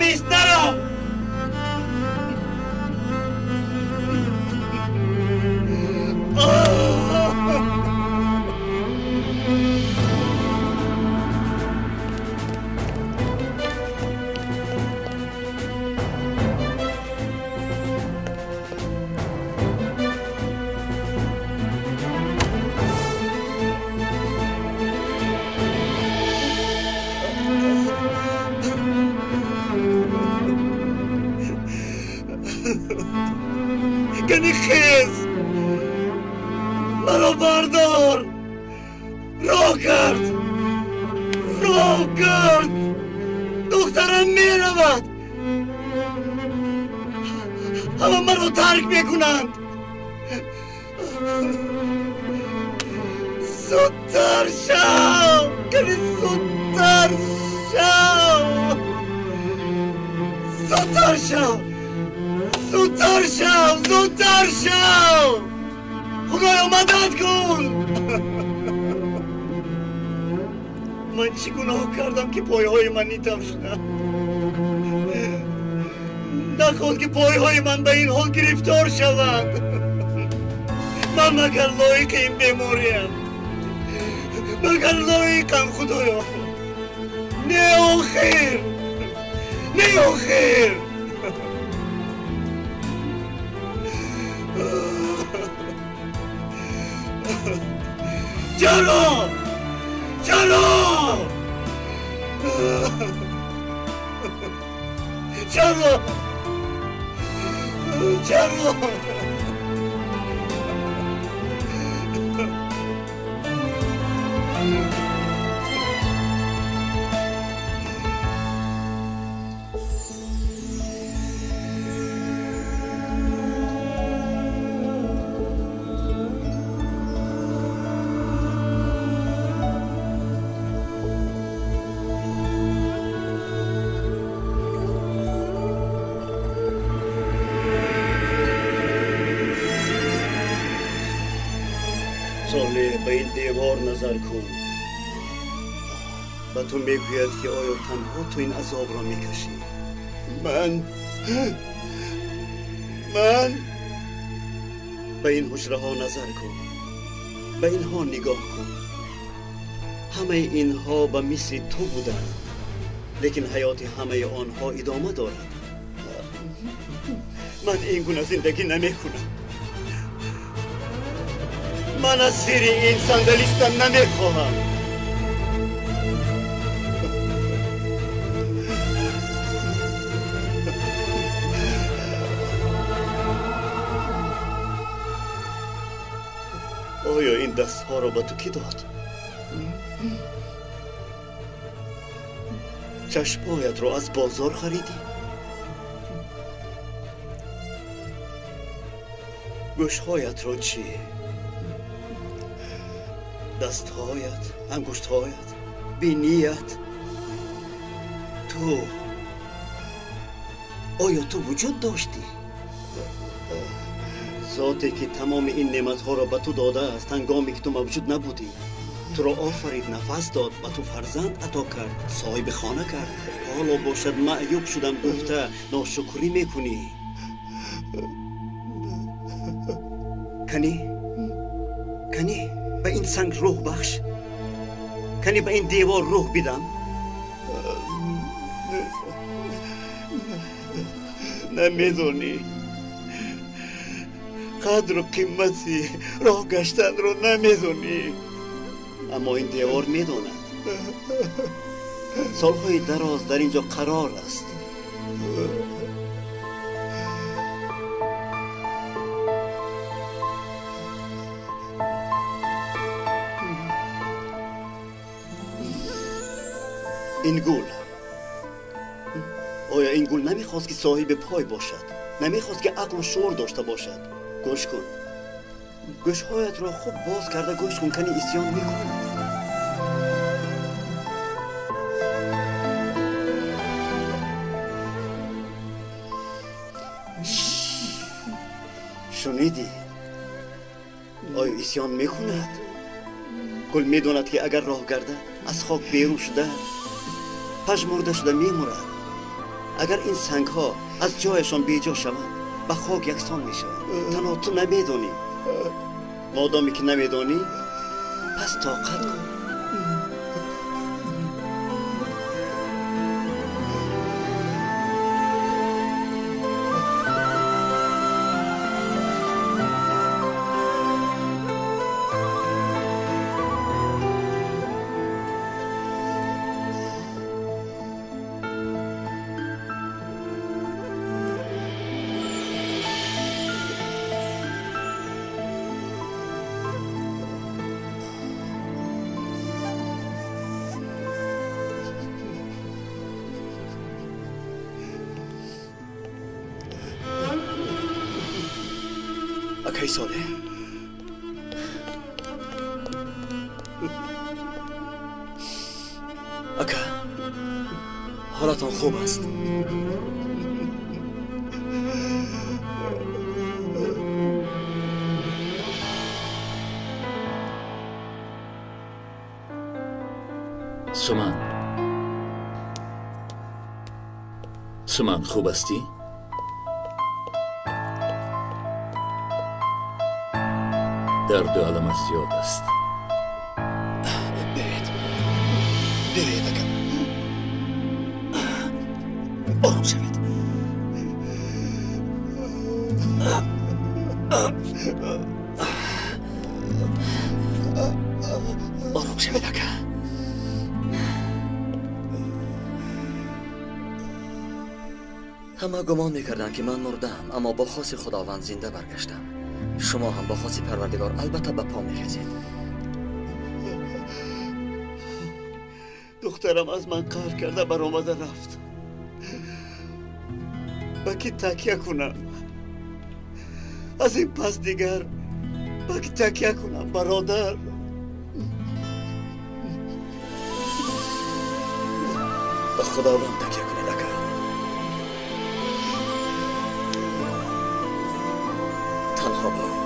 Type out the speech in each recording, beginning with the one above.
نیست نرو. کنی خیز مرا بردار. راه کرد، راه کرد. دخترم می رود، همه مرا ترک می کنند. زودتر شو کنی، زودتر شو، زودتر شو، زودتر شو، زودتر شو. خدایا مدد کن. من چی گناه کردم که پایهای من نیتم شدن؟ نخواد که پایهای من به این حال گرفتار شوند. من مگر لایق این بیماریم؟ مگر لایقم خدایا؟ نه آخر، نه آخر. چرا؟ چرا؟ چرا؟ چرا؟ به این دیوار نظر کن. به تو میگوید که آیا تنها تو این عذاب را میکشی؟ من به این حجره ها نظر کن، به اینها نگاه کن. همه اینها به مثل تو بودند، لیکن حیات همه آنها ادامه دارد. من این گونه زندگی نمیکنم. من از زیر این صندلیستم نمیخواهم. آیا این دستها را به تو کی داد؟ چشمهایت را از بازار خریدی؟ گوشهایت را چی؟ دستهایت، انگشتهایت، بینیت، تو، آیا تو وجود داشتی؟ ذاتی که تمام این نعمتها را به تو داده است هنگامی که تو موجود نبودی، تو را آفرید، نفس داد، به تو فرزند عطا کرد، صاحب خانه کرد. حالا باشد معیوب شدم گفته ناشکری میکنی. کنی؟ کنی؟ به این سنگ روح بخش، کنی به این دیوار روح بدم. نمیدونی قدر و قیمتی راه گشتن رو نمیدونی، اما این دیوار میدوند. سالهای دراز در اینجا قرار است. این گل، آیا این گل نمیخواست که صاحب پای باشد؟ نمیخواست که عقل و شعور داشته باشد؟ گوش کن، گوشهایت را خوب باز کرده گوش کن، کنی عصیان میکند. شنیدی؟ آیا عصیان میکند؟ گل میداند که اگر راه گردد از خاک بیرون شده پژمرده شده میمرد. Агар ин сангҳо аз ҷояшон беҷо шаванд, ба хок яксон мешаванд. Танҳо ту намедонӣ. Модоме ки намедонӣ, пас тоқат кун. акаи Солеҳ, ака, ҳолатон хуб аст? Суман, Суман, хуб ҳастӣ? Дарду аламат зиёд аст. Биёед, биёед, ака, ором шавед. Ором шавед, ака. Ҳама гумон мекарданд, ки ман мурдаам, аммо бо хоси Худованд зинда баргаштам. Шумо ҳам бо хоси Парвардигор албатта ба по мехезед. Духтарам аз ман қаҳр карда баромада рафт. Ба кӣ такя кунам? Аз ин пас дигар ба кӣ такя кунам, бародар? Ба Худованд такя кунед, ака. Танҳо ба ӯ.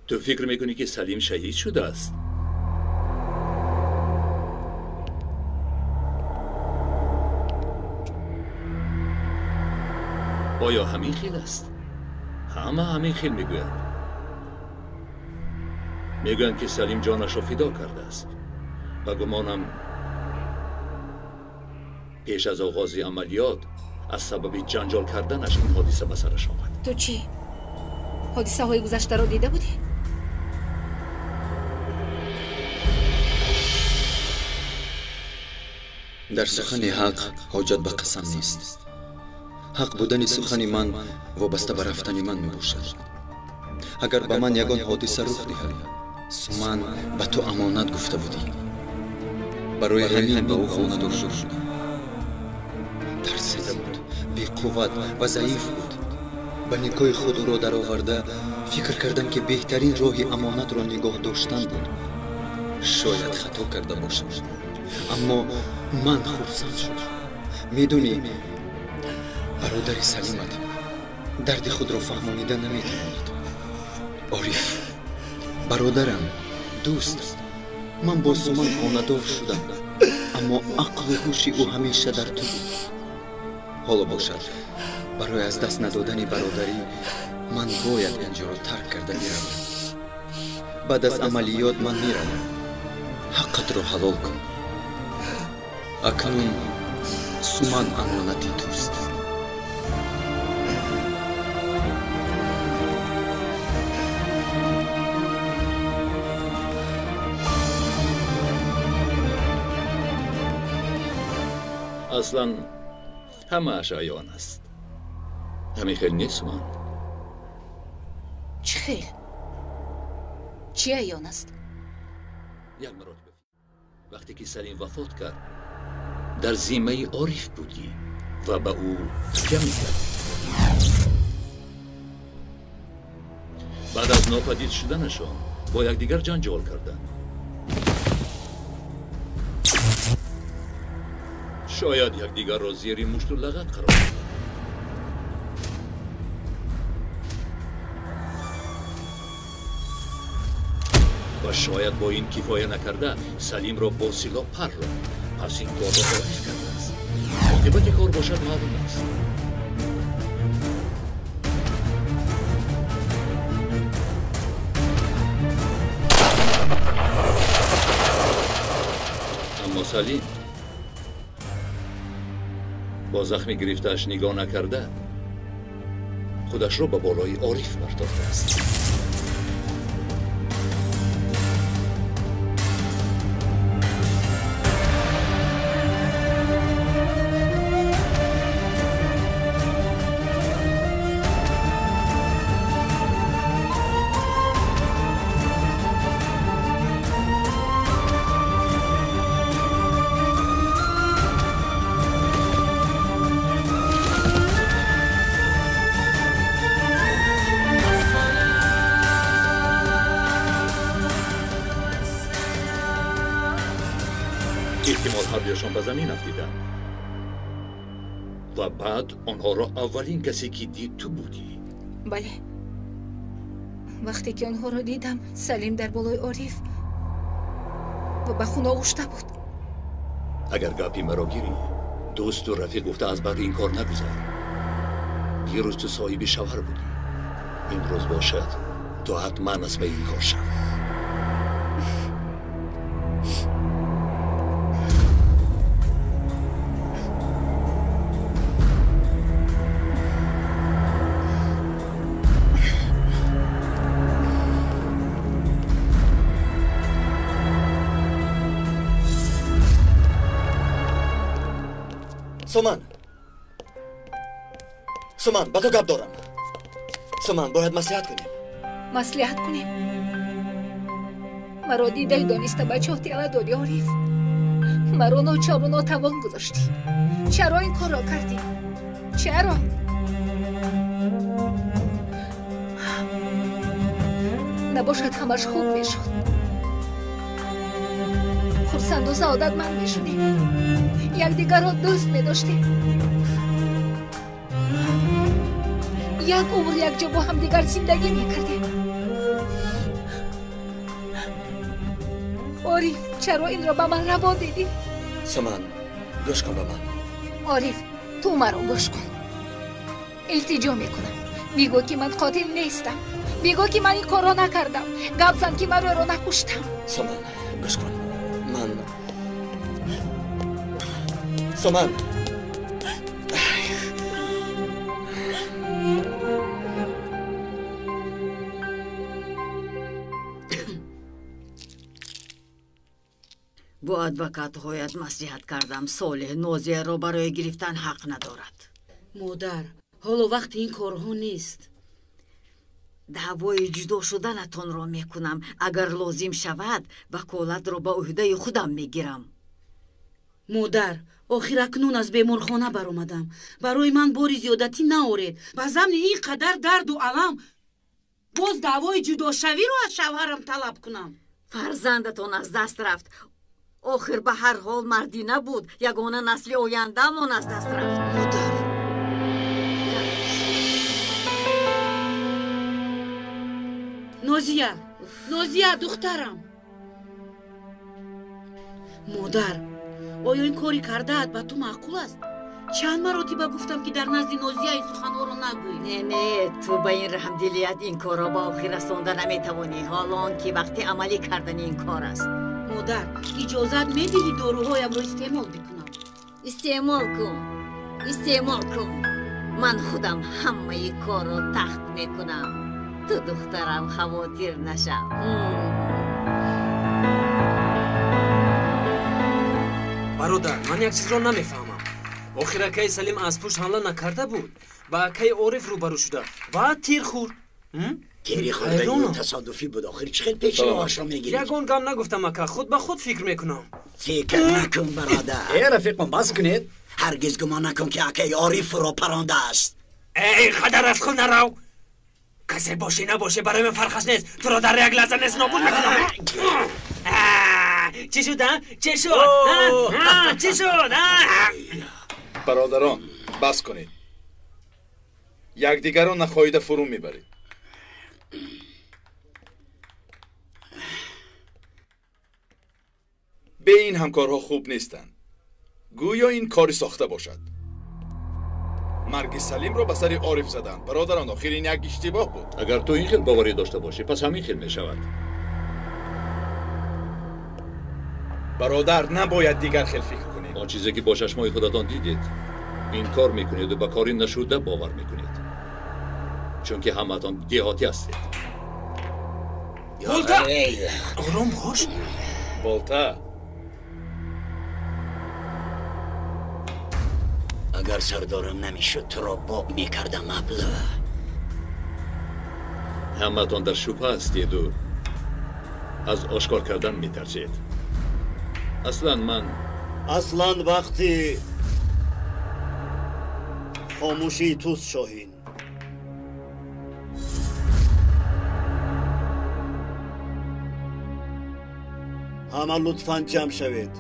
تو فکر میکنی که سلیم شهید شده است؟ آیا همین خیل است؟ همه همین خیل میگویند. میگویند که سلیم جانش را فدا کرده است. و گمانم پیش از آغاز عملیات از سبب جنجال کردنش این حادثه به سرش آمد. تو چی؟ حادثه های گذشته را دیده بودی؟ در سخن حق حاجت به قسم نیست. حق بودن سخن من وابسته به رفتن من می باشد. اگر به من یگان حادثه رخ دهد، سومن به تو امانت گفته بودی. برای همین به او خانه دار شدم. ترسیده بود، بی قوت و ضعیف بود. به نگاه خود او را درآورده فکر کردم که بهترین راه امانت را نگاه داشتن بود. شاید خطا کرده باشم. Аммо ман хурсанд шудам. Медонӣ, бародари Салимат дарди худро фаҳмонида наметавонад. Ориф, бародарам, дӯст, ман бо Суман хонадор шудам, аммо ақлу ҳуши ӯ ҳамеша дар ту буд. Ҳоло бошад, барои аз даст надодани бародарӣ ман бояд инҷоро тарк карда биравам. Баъд аз амалиёт ман меравам. Ҳаққатро ҳалол кун. Акнун Суман амонати туст. Аслан ҳамааш аён аст. Ҳамин хел нест, Суман? Чӣ хел? Чӣ аён аст? Як маротиба вақте ки Салим вафот кард, дар зиммаи Ориф будӣ ва ба ӯ такя мекардӣ. Баъд аз нопадид шуданашон бо якдигар ҷанҷол карданд. Шояд якдигарро зери мушту лағат қарор доданд. Ва шояд бо ин кифоя накарда Салимро бо силоҳ парронд. Пас ин корро Ориф кардааст. Оқибати кор бошад маълум аст. Аммо Салим бо захми гирифтааш нигоҳ накарда худашро ба болои Ориф партофтааст. Эҳтимол ҳардуяшон ба замин афтиданд ва баъд онҳоро аввалин касе ки дид ту будӣ. Бале, вақте ки онҳоро дидам, Салим дар болои Ориф ва ба хун оғушта буд. Агар гапи маро гирӣ, дӯсту рафиқ гуфта аз баъди ин кор нагузар. Дирӯз ту соҳиби шавҳар будӣ, имрӯз бошад ту ҳатман аз паи ин кор шав. Суман, Суман, ба ту гап дорам. Суман, бояд маслиҳат кунем. Маслиҳат кунем? Маро дидаи дониста ба чоҳ тела додӣ, Ориф. Маро ночору нотавон гузоштӣ. Чаро ин корро кардӣ? Чаро? Набошад ҳамаш хуб мешуд. Хурсанду саодатманд мешудем. Якдигарро дӯст медоштем. Як умр якҷо бо ҳамдигар зиндагӣ мекардем. Ориф, чаро инро ба ман раво дидӣ? Суман, гӯш кун ба ман. Ориф, ту маро гӯш кун. Илтиҷо мекунам. Бигӯ ки ман қотил нестам. Бигӯ ки ман ин корро накардам. Гап зан ки ман ӯро накуштам. Суман, гӯш кун. Ман Суман, бо адвокатҳоят маслиҳат кардам. Солеҳ Нозияро барои гирифтан ҳақ надорад. Модар, ҳоло вақти ин корҳо нест. Даъвои ҷудо шуданатонро мекунам. Агар лозим шавад, ваколатро ба ӯҳдаи худам мегирам. Модар, охир акнун аз беморхона баромадам. Барои ман бори зиёдатӣ наоред. Ба замни ин қадар дарду алам боз даъвои ҷудошавиро аз шавҳарам талаб кунам. Фарзандатон аз даст рафт. Охир ба ҳар ҳол мардӣ набуд, ягона насли ояндаамон аз даст рафт. Модар, Нозия, Нозия, духтарам. Модар, оё ин кори кардаат ба ту маъқул аст? Чанд маротиба гуфтам, ки дар назди Нозия ин суханҳоро нагӯй. Не, не, ту ба ин раҳмдилият ин корро ба охир расонда наметавонӣ, ҳоло он ки вақти амалӣ кардани ин кор аст. Модар, иҷозат медиҳӣ доруҳоямро истеъмол бикунам? Истеъмол кун, истеъмол кун. Ман худам ҳамаи корро тахт мекунам. Ту, духтарам, хавотир нашав. Бародар, ман як чизро намефаҳмам. Охир акаи Салим аз пушт ҳамла накарда буд, ба акаи Ориф рӯбарӯ шуда, баъд тир хӯрд. Тири хӯрдани ӯ тасодуфӣ буд. Охир чӣ хел пеши роҳашро мегирифт? Ягон гап нагуфтам, ака, худ ба худ фикр мекунам. Фикр накун, бародар. Э, рафиқон, бас кунед. Ҳаргиз гумон накун, ки акаи Ориф ӯро парондааст. Эй, қадар аз худ нарав. Касе бошӣ набошӣ, барои ман фарқаш нест. Туро дар як лаҳза нест нобуд мекунам. Чӣ шуд, а? Чӣ шуд? Чӣ шуд? Бародарон, бас кунед. Якдигарро нахоҳида фурӯ мебаред. Бе ин ҳамкорҳо хуб нестанд. Гӯё ин кори сохта бошад. Марги Салимро ба сари Ориф заданд. Бародарон, охир ин як иштибоҳ буд. Агар ту ин хел боварӣ дошта бошӣ, пас ҳамин хел мешавад. Бародар, набояд дигар хел фикр кунед. Он чизе ки бо чашмои худатон дидед, инкор мекунеду ба кори нашуда бовар мекунед, чунки ҳамаатон деҳотӣ ҳастед. Болта, ором бош. Болта, агар сардорам намешуд, туро боб мекардам, абла. Ҳамаатон дар шубҳа ҳастеду аз ошкор кардан метарсед. Аслан ман аслан вақти хомӯшии туст, Шоҳин. Ҳама лутфан ҷамъ шавед.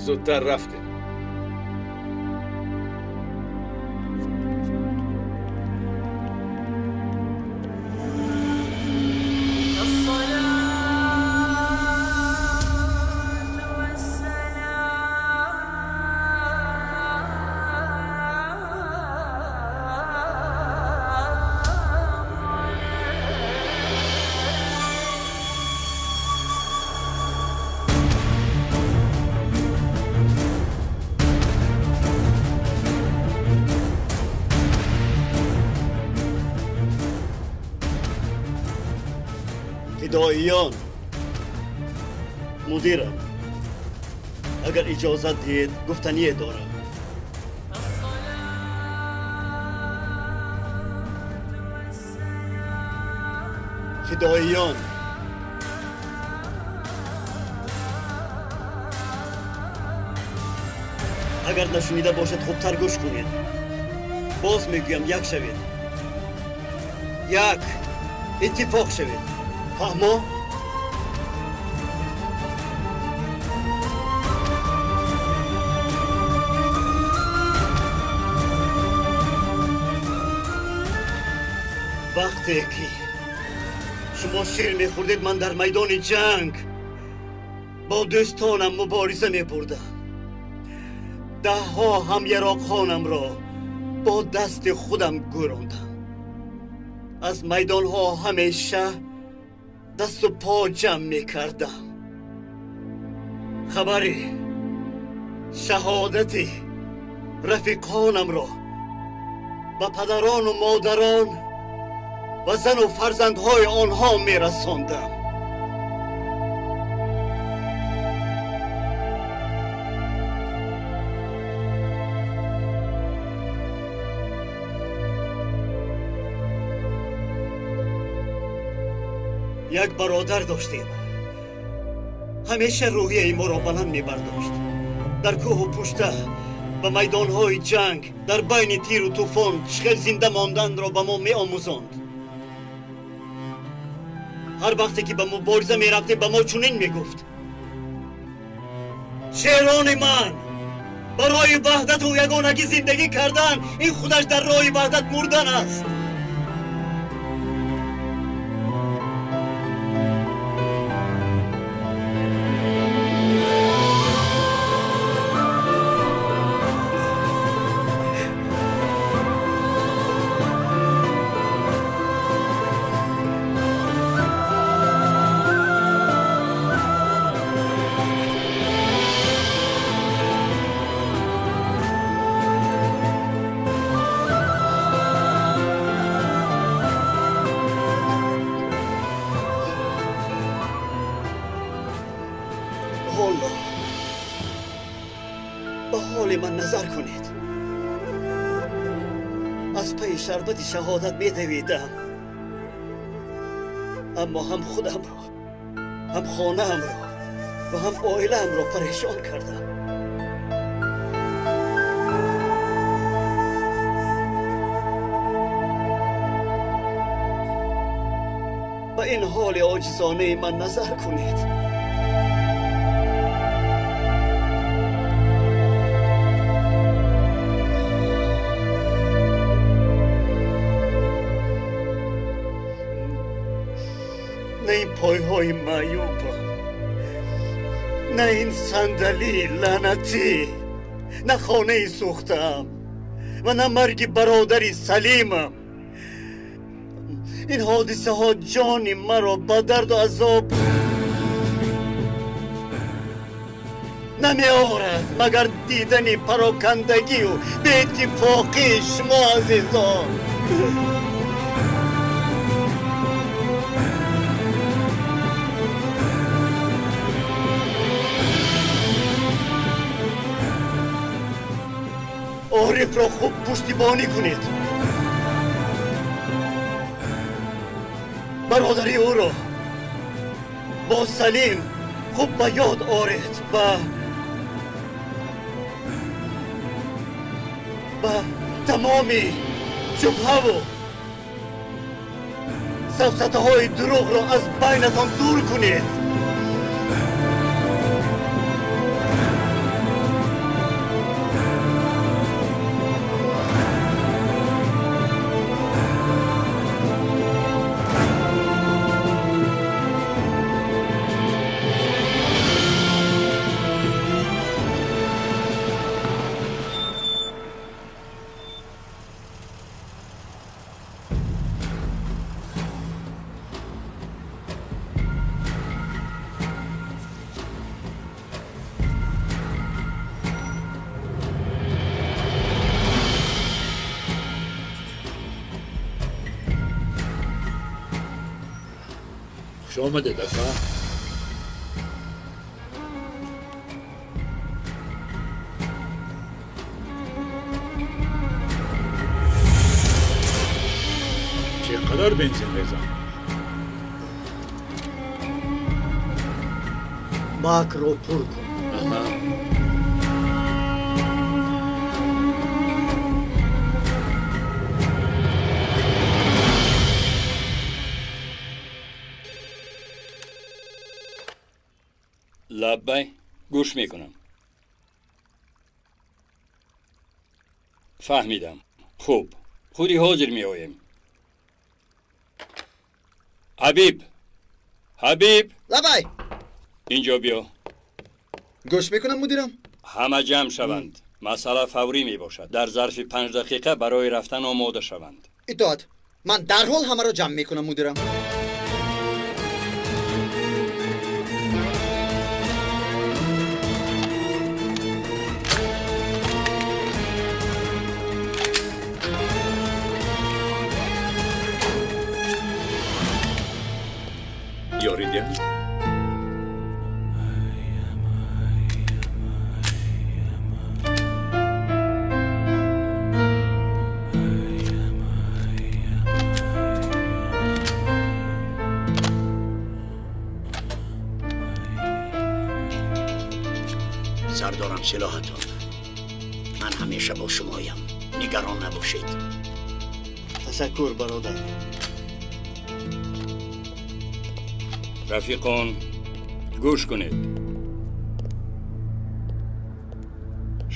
Зудтар рафтем. Фидоиён, мудирам, агар иҷозат диҳед, гуфтание дорам. Фидоиён, агар нашунида бошад, хубтар гӯш кунед. Боз мегӯям, як шавед, як иттифоқ шавед. Фаҳмо? Вақте ки шумо шир мехӯрдед, ман дар майдони ҷанг бо дӯстонам мубориза мебурдам. Даҳҳо ҳамяроқонамро бо дасти худам гӯрондам. Аз майдонҳо ҳамеша дасту по ҷамъ мекардам. Хабари шаҳодати рафиқонамро ба падарону модарон ва зану фарзандҳои онҳо мерасондам. Як бародар доштем, ҳамеша рӯҳияи моро баланд мебардошт. Дар кӯҳу пушта, ба майдонҳои ҷанг, дар байни тиру тӯфон чӣ хел зинда монданро ба мо меомӯзонд. Ҳар вақте ки ба мубориза мерафтем, ба мо чунин мегуфт: Шерони ман барои ваҳдату ягонагӣ зиндагӣ кардан, ин худаш дар роҳи ваҳдат мурдан аст. شربت شهادت می‌دویدم، اما هم خودم را، هم خانه‌ام را و هم عائله‌ام را پریشان کردم. به این حال عاجزانه من نظر کنید. پایهای معیوبم، نه این صندلی لعنتی، نه خانه سوختم و نه مرگ برادری سلیمم. این حادثه ها جان مرا به درد و عذاب نمی آورد، مگر دیدن پراکندگی و به اتفاقی شما عزیزان. عارف را خوب پشتیبانی کنید. برادری او را با سلیم خوب به یاد آرید و به تمامی شبهه و سفسطه های دروغ را از بینتان دور کنید. آمده دکا. چقدر بنزین ریزم؟ باک رو پر کن. آها. لبی گوش میکنم. فهمیدم. خوب، خودی حاضر می آیم. حبیب، حبیب. لبی اینجا بیا. گوش میکنم مدیرم. همه جمع شوند. مسئله فوری می باشد. در ظرف 5 دقیقه برای رفتن آماده شوند. اطاعت. من در حال همه را جمع میکنم مدیرم. سردارم سلاحتان، من همیشه با شمایم، نگران نباشید. تشکر برادر. رفیقان گوش کنید.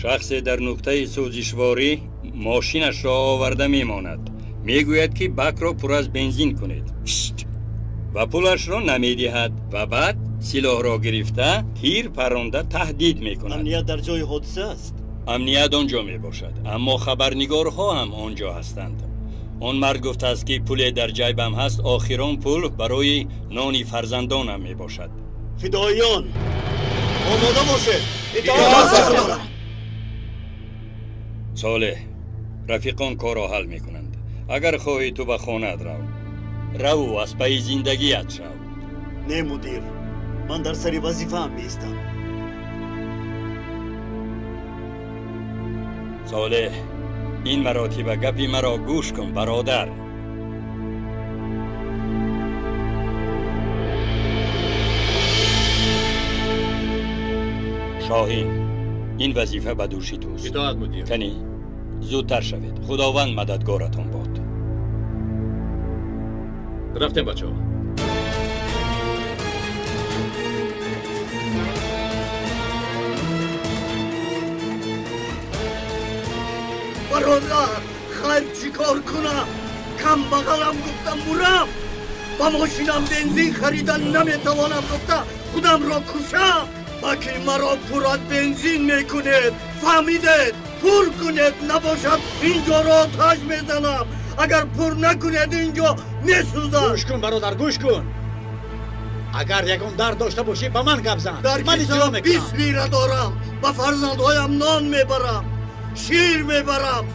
Шахсе дар нуқтаи сӯзишворӣ мошинашро оварда мемонад. Мегӯяд ки бакро пур аз бензин кунед ва пулашро намедиҳад ва баъд силоҳро гирифта тир паронда таҳдид мекунад. Амният дар ҷои ҳодиса аст? Амният он ҷо мебошад, аммо хабарнигорҳо ҳам он ҷо ҳастанд. Он мард гуфтааст ки пуле дар ҷайбам ҳаст, охирон пул барои нони фарзандонам мебошад. Фидоиён, омода бошед! Итоат сардорам! Солеҳ, рафиқон корро ҳал мекунанд. Агар хоҳӣ ту ба хонаат рав. Раву аз пайи зиндагият шав. Не, мудир, ман дар сари вазифаам меистам. Солеҳ, ин маротиба гапи маро гӯш кун, бародар. Шоҳин, ин вазифа ба дӯши туст. Итоат, мудир. Кани, зудтар шавед. Худованд мададгоратон бод. Рафтем, бачаҳо. Бародар, хайр чӣ кор кунам? Камбағалам гуфта мурам, ба мошинам бензин харида наметавонам гуфта худамро кушам. Баки маро пур аз бензин мекунед, фаҳмидед? Пур кунед, набошад инҷоро оташ мезанам. Агар пур накунед инҷо месӯзам. Гӯш кун, бародар, гӯш кун. Агар ягон дард дошта бошӣ, ба ман гап зан. Дар Ман иҷро кисам мекунам. 20 лира дорам, ба фарзандҳоям нон мебарам, шир мебарам.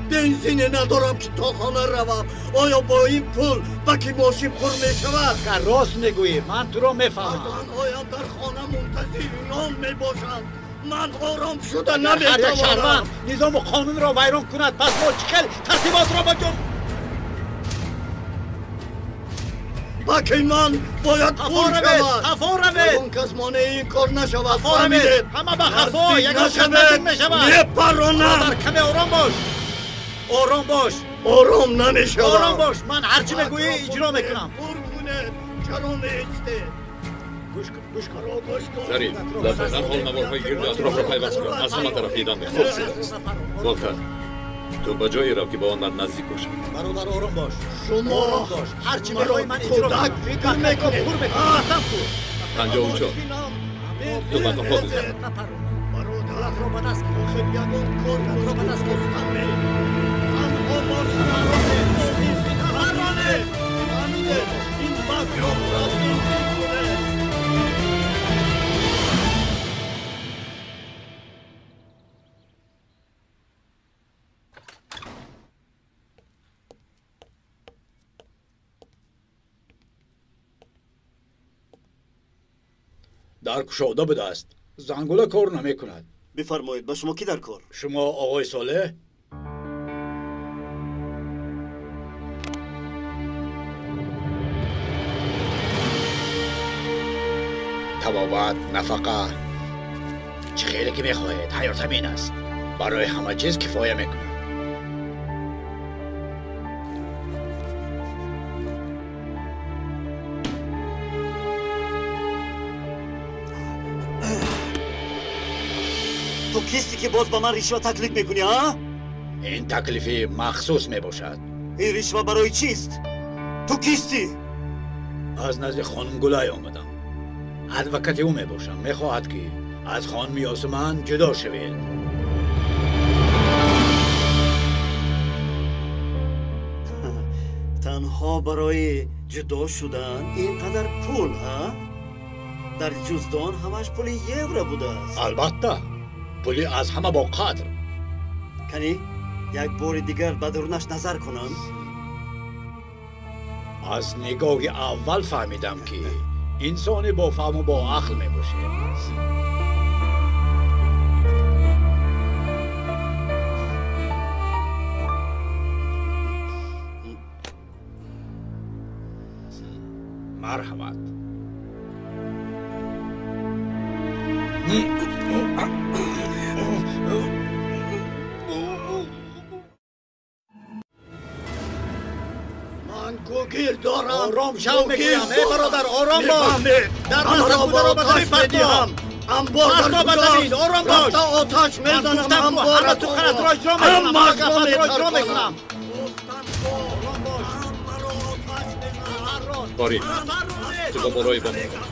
Бензине надорам ки то хона равам. Оё бо ин пул баки мошин пур мешавад? Агар рост мегӯӣ, ман туро мефаҳмам. Фарзандҳоям дар хона мунтазири нон мебошанд. Ман ором шуда Агар ҳар як наметавонам. шаҳрванд низому қонунро вайрон кунад, пас мо чӣ хел тартиботро ба ҷо Баки ман бояд Хафо пур равед, шавад. хафо равед. Ягон кас монеи ин кор нашавад. Хафо равед. Фаҳмидед? Ҳама ба хафо, Наздик ягон кас нашавед. наздик мешавад. Мепаронам. Бародар, каме ором бош. Ором бош. Ором намешавам. Ором бош. Ман ҳар чӣ мегӯӣ иҷро мекунам. Пур кунед. Чаро меистед? Гӯш кун, гӯш кун. Маро гӯш кун. Зариф, дар ҳол наворҳои гирду атрофро пайваст кун. Аз ҳама тараф дидан мехоҳам. Хуб шудааст. Волтер, ту ба ҷое рав ки ба он мард наздик бошӣ. Бародар, ором бош. Шумо Ором бош. Ҳар чӣ маро мехоҳӣ ман иҷро кӯдак мекунам. фикр Бакро мекунед. пур мекунам. Маҳкам кун. 54. Ту ба қафо гузар. Бародарро ба даст гир. Охир ягон кор ба даст гирифтам. Танҳо мошинамро наронед. Фаҳмидед? Ин бакро пур аз бензин кунед. Дар кушода будааст. Зангула кор намекунад. Бифармоед, ба шумо кӣ дар кор? Шумо оғои Солеҳ? Табобат, нафақа, чӣ хеле ки мехоҳед, ҳаёт ҳамин аст. Барои ҳама чиз кифоя мекунад. Ту кисти ки боз ба ман ришва таклиф мекунӣ, а? Ин таклифи махсус мебошад. Ин ришва барои чист? Ту кистӣ? Аз назди хонум Гулай омадам. Адвокати ӯ мебошам. Мехоҳад ки аз хонуми Ёсуман ҷудо шавед. Танҳо барои ҷудо шудан ин қадар пул, а? Дар ҷуздон ҳамаш пули евро будааст. Албатта, пули аз ҳама боқадр. Кани, як бори дигар ба дарунаш назар кунам. Аз нигоҳи аввал фаҳмидам ки инсони бофаҳму боақл мебошед. Марҳамат. Ман гугир дорам. Ором шав мегӯям, э бародар, ором бош. Мефаҳмед? Дар Маро насаб ба бударо ба оташ замин партом. медиҳам. Амбор дар куҷост? Ором бош. Рафта оташ мезанам амборатонро. Суханатро иҷро мекунам. Ҳамаашро Гапатро иҷро метарконам. мекунам. Ориф, ту ба болои бом баро.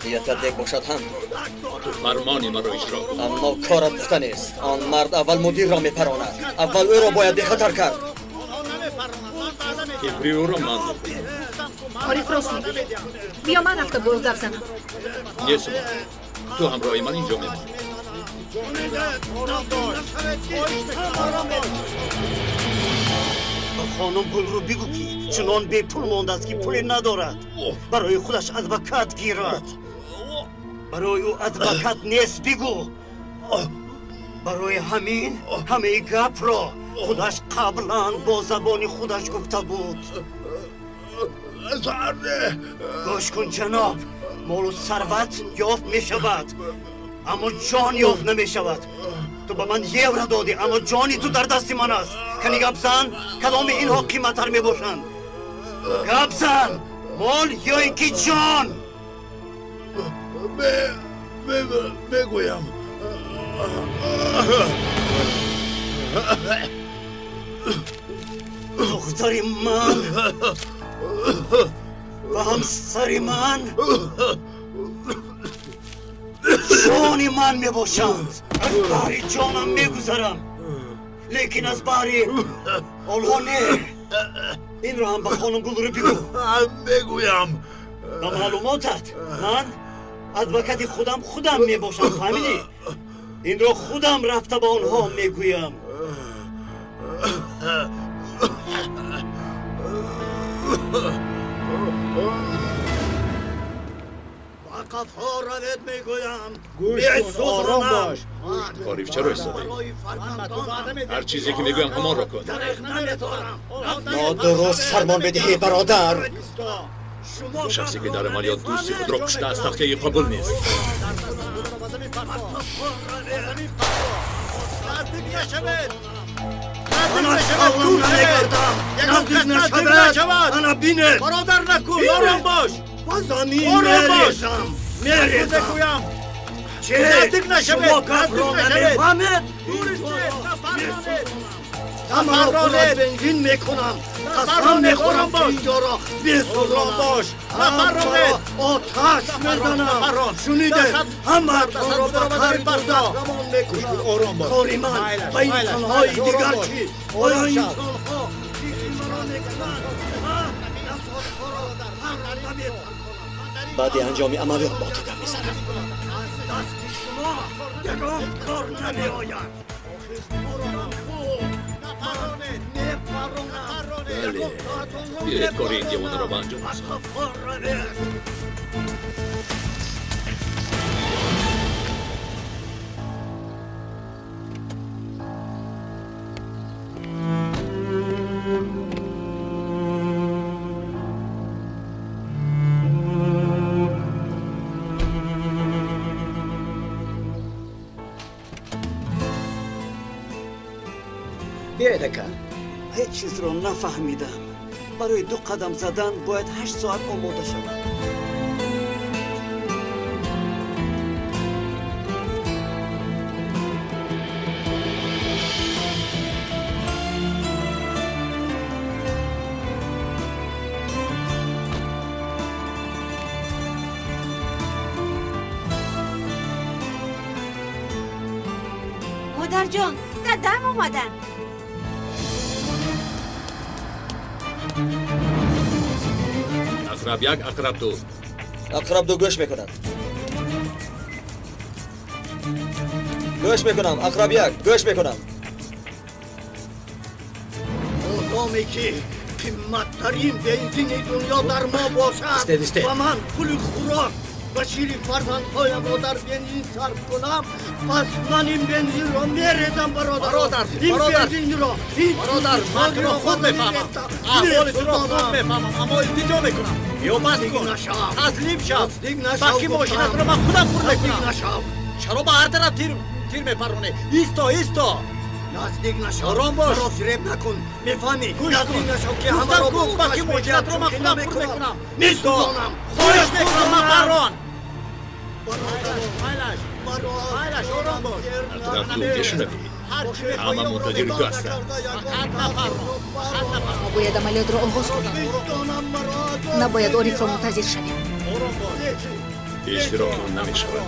Ниятат нек бошад ҳам. Ту фармони маро иҷро кун. Аммо корат пухта нест. Он мард аввал мудирро мепаронад. Аввал ӯро бояд бехатар кард. Фикри ӯро ман мекунам. Ориф рост мегӯяд. Биё ман рафта бо ӯ гап занам. Не, Суман, ту ҳамроҳи ман инҷо мемонӣ. Ба хонум Гулрӯ бигӯ, ки чунон бепул мондааст, ки пуле надорад барои худаш адвокат гирад. Барои ӯ адвокат нест, бигӯ. Барои ҳамин ҳамаи гапро худаш қаблан бо забони худаш гуфта буд. Гӯш кун, ҷаноб, молу сарват ёфт мешавад, аммо ҷон ёфт намешавад. Ту ба ман евро додӣ, аммо ҷони ту дар дасти ман аст. Кани гап зан, кадоми инҳо қиматтар мебошанд? Гап зан, мол ё ин ки ҷон? Мегӯям. Духтари ман ва ҳамсари ман ҷони ман мебошанд. Аз баҳри ҷонам мегузарам, лекин аз баҳри онҳо не. Инро ҳам ба хонум Гулрӯ бигӯ. Мегӯям. Ба маълумотат, ман адвокати худам мебошам, фаҳмидӣ? Инро худам рафта ба онҳо мегӯям. Ба қафо равед, мегӯям. Гӯш кун, ором бош. Ориф, чаро истодаӣ? Ҳар чизе ки мегӯям, ҳамонро кун. Нодуруст фармон бидиҳӣ, бародар. Шахсе ки дар амалиёт дӯсти худро кушта аз тахтияи қабул нест. Наздик нашавед. Ана бинед. Бародар, накун, ором бош. Ба замин Ором бош. мерезам. Мерезам. Мегӯям. Че? Наздик нашавед, Шумо гапро наздик нашавед. намефаҳмед? Дур истед, нафарронед. Ҳамаро пур аз Нафарронед. бензин мекунам. Қасам Нафарронед, мехӯрам, ором ки бош. инҷоро Ором бесӯзонам. бош. Нафарронед. Ҳамаро оташ Нафаррон, мезанам. нафаррон. Шунидед? Ҳамаатонро Дастат ба ба қари замин партоб. дӯзах равон мекунам. Ором бош. Кори ман Майлаш, ба майлаш, инсонҳои майлаш, ором дигар бош. чӣ? Оё Ором шав. инсонҳо фикри маро мекунанд? Насотҳоро ҳарро наметарконам. Баъди анҷоми амалиёт бо ту гап мезанам. Аз дасти шумо ягон кор намеояд. Бале, биёед кори ин девонаро ба анҷом расонем. Биёед, ака. Ҳеҷ чизро нафаҳмидам. Барои ду қадам задан бояд 8 соат омода шавам. Модарҷон, дадам омаданд. Ақраб як, ақраб ду. Ақраб ду гӯш мекунад. Гӯш мекунам, ақраб як, гӯш мекунам. Одоме ки қимматтарин бензини дунё дар мо бошад Истед, истед. ва ман пули хӯрок ва шири фарзандҳоямро дар бензин сарф кунам, пас ман ин бензинро мерезам, бародар. Бародар, ин бародар. бензинро, ин Бародар, ман туро худ мефаҳмам. Аҳволи туро худ мефаҳмам, аммо илтиҷо мекунам. Ё баст Наздик кун. нашав. Таслим шав. Наздик нашав, Баки гуфтам. мошинатро ман худам пур Наздик мекунам. нашав. Чаро ба ҳар тараф тир мепаронӣ? Исто, исто. Наздик нашав. Ором бош. Маро фиреб накун. Мефаҳмӣ? Гӯш Наздик кун. нашав, ки Гуфтам ҳамаро ку, ба баки оташ мошинатро ман медиҳам, худам пур чунки мекунам. Месӯзонам. Хоҳиш мекунам, мапаррон. Ақраб ду мешунавӣ? Ҳама мунтазири ту ҳастанд. Мо бояд амалиётро оғоз кунем. Набояд Орифро мунтазир шавем. Иштироки ӯ намешавад.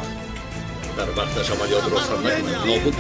Дар вақташ амалиётро сар накунад, нобуд.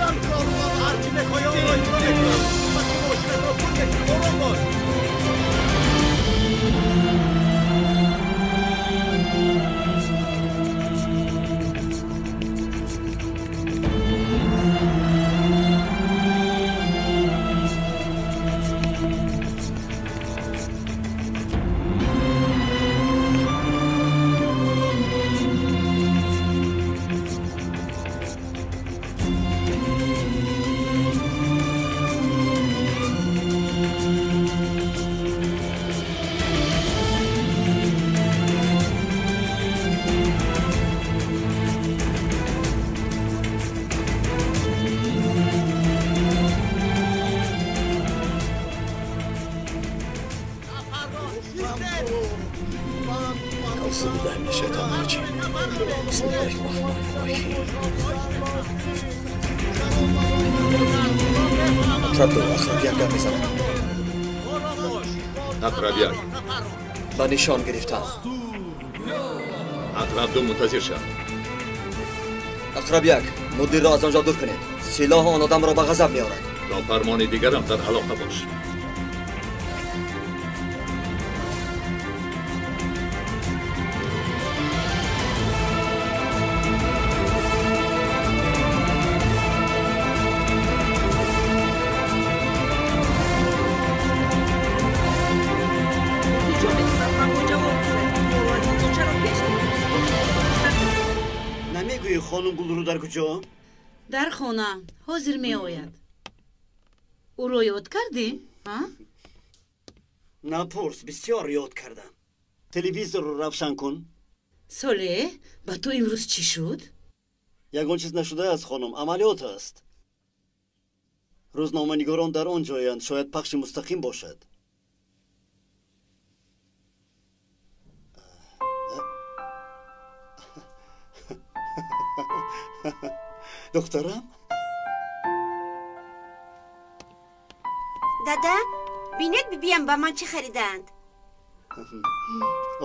Ақраб як. Ба нишон гирифтам. Ақраб ду, мунтазир шав. Ақраб як, мудирро аз он ҷо дур кунед. Силоҳ он одамро ба ғазаб меорад. То фармони дигарам дар алоқа бош. Хонум Гулру дар куҷо? Дар хона. Ҳозир меояд. Ӯро ёд кардӣ? Напурс, бисёр ёд кардам. Телевизорро равшан кун. Солеҳ, ба ту имрӯз чӣ шуд? Ягон чиз нашудааст, хонум, амалиёт аст. Рӯзноманигорон дар он ҷоянд, шояд пахши мустақим бошад. Духтарам? Дада, бинед бибиям ба ман чӣ харидаанд.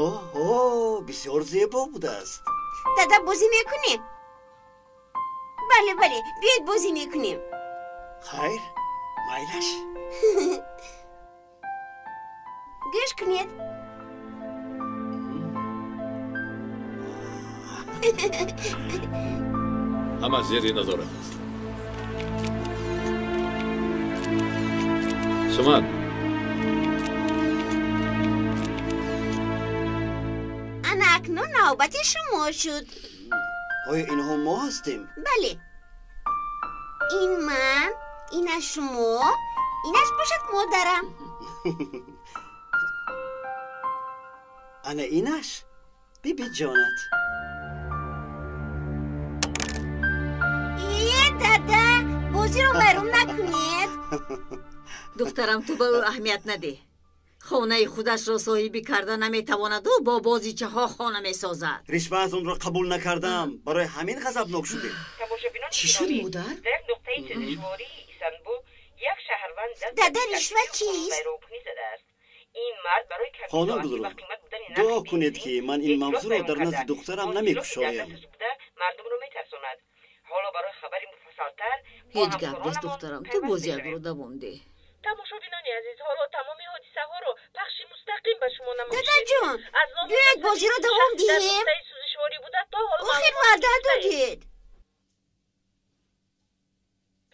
Оҳо, бисёр зебо будааст. Дада, бозӣ мекунем? Бале, бале, биёед бозӣ мекунем. Хайр, майлаш. Гӯш кунед. Ҳама зери назорат аст. Суман. Ана акнун навбати шумо шуд. Оё инҳо мо ҳастем? Бале. Ин ман, инаш шумо, инаш бошад модарам. Ана инаш биби ҷонат. Дада, бозиро вайрон накунед. Духтарам, ту ба ӯ аҳамият надеҳ. Хонаи худашро соҳибӣ карда наметавонаду бо бозичаҳо хона месозад. Ришваатонро қабул накардам, барои ҳамин ғазабнок шудем. Чӣ шуд, модар? Дада, ришва чист? Хонум Гулру, дуо кунед, ки ман ин мавзӯъро дар назди духтарам намекушоям. Ҳеҷ гап нест, духтарам, ту бозиятро давом деҳ. Тамошобинони азиз, ҳоло тамоми ҳодисаҳоро пахши мустақим ба шумо намоиш. Дадаҷон, биёед бозиро давом диҳем. Охир ваъда додед.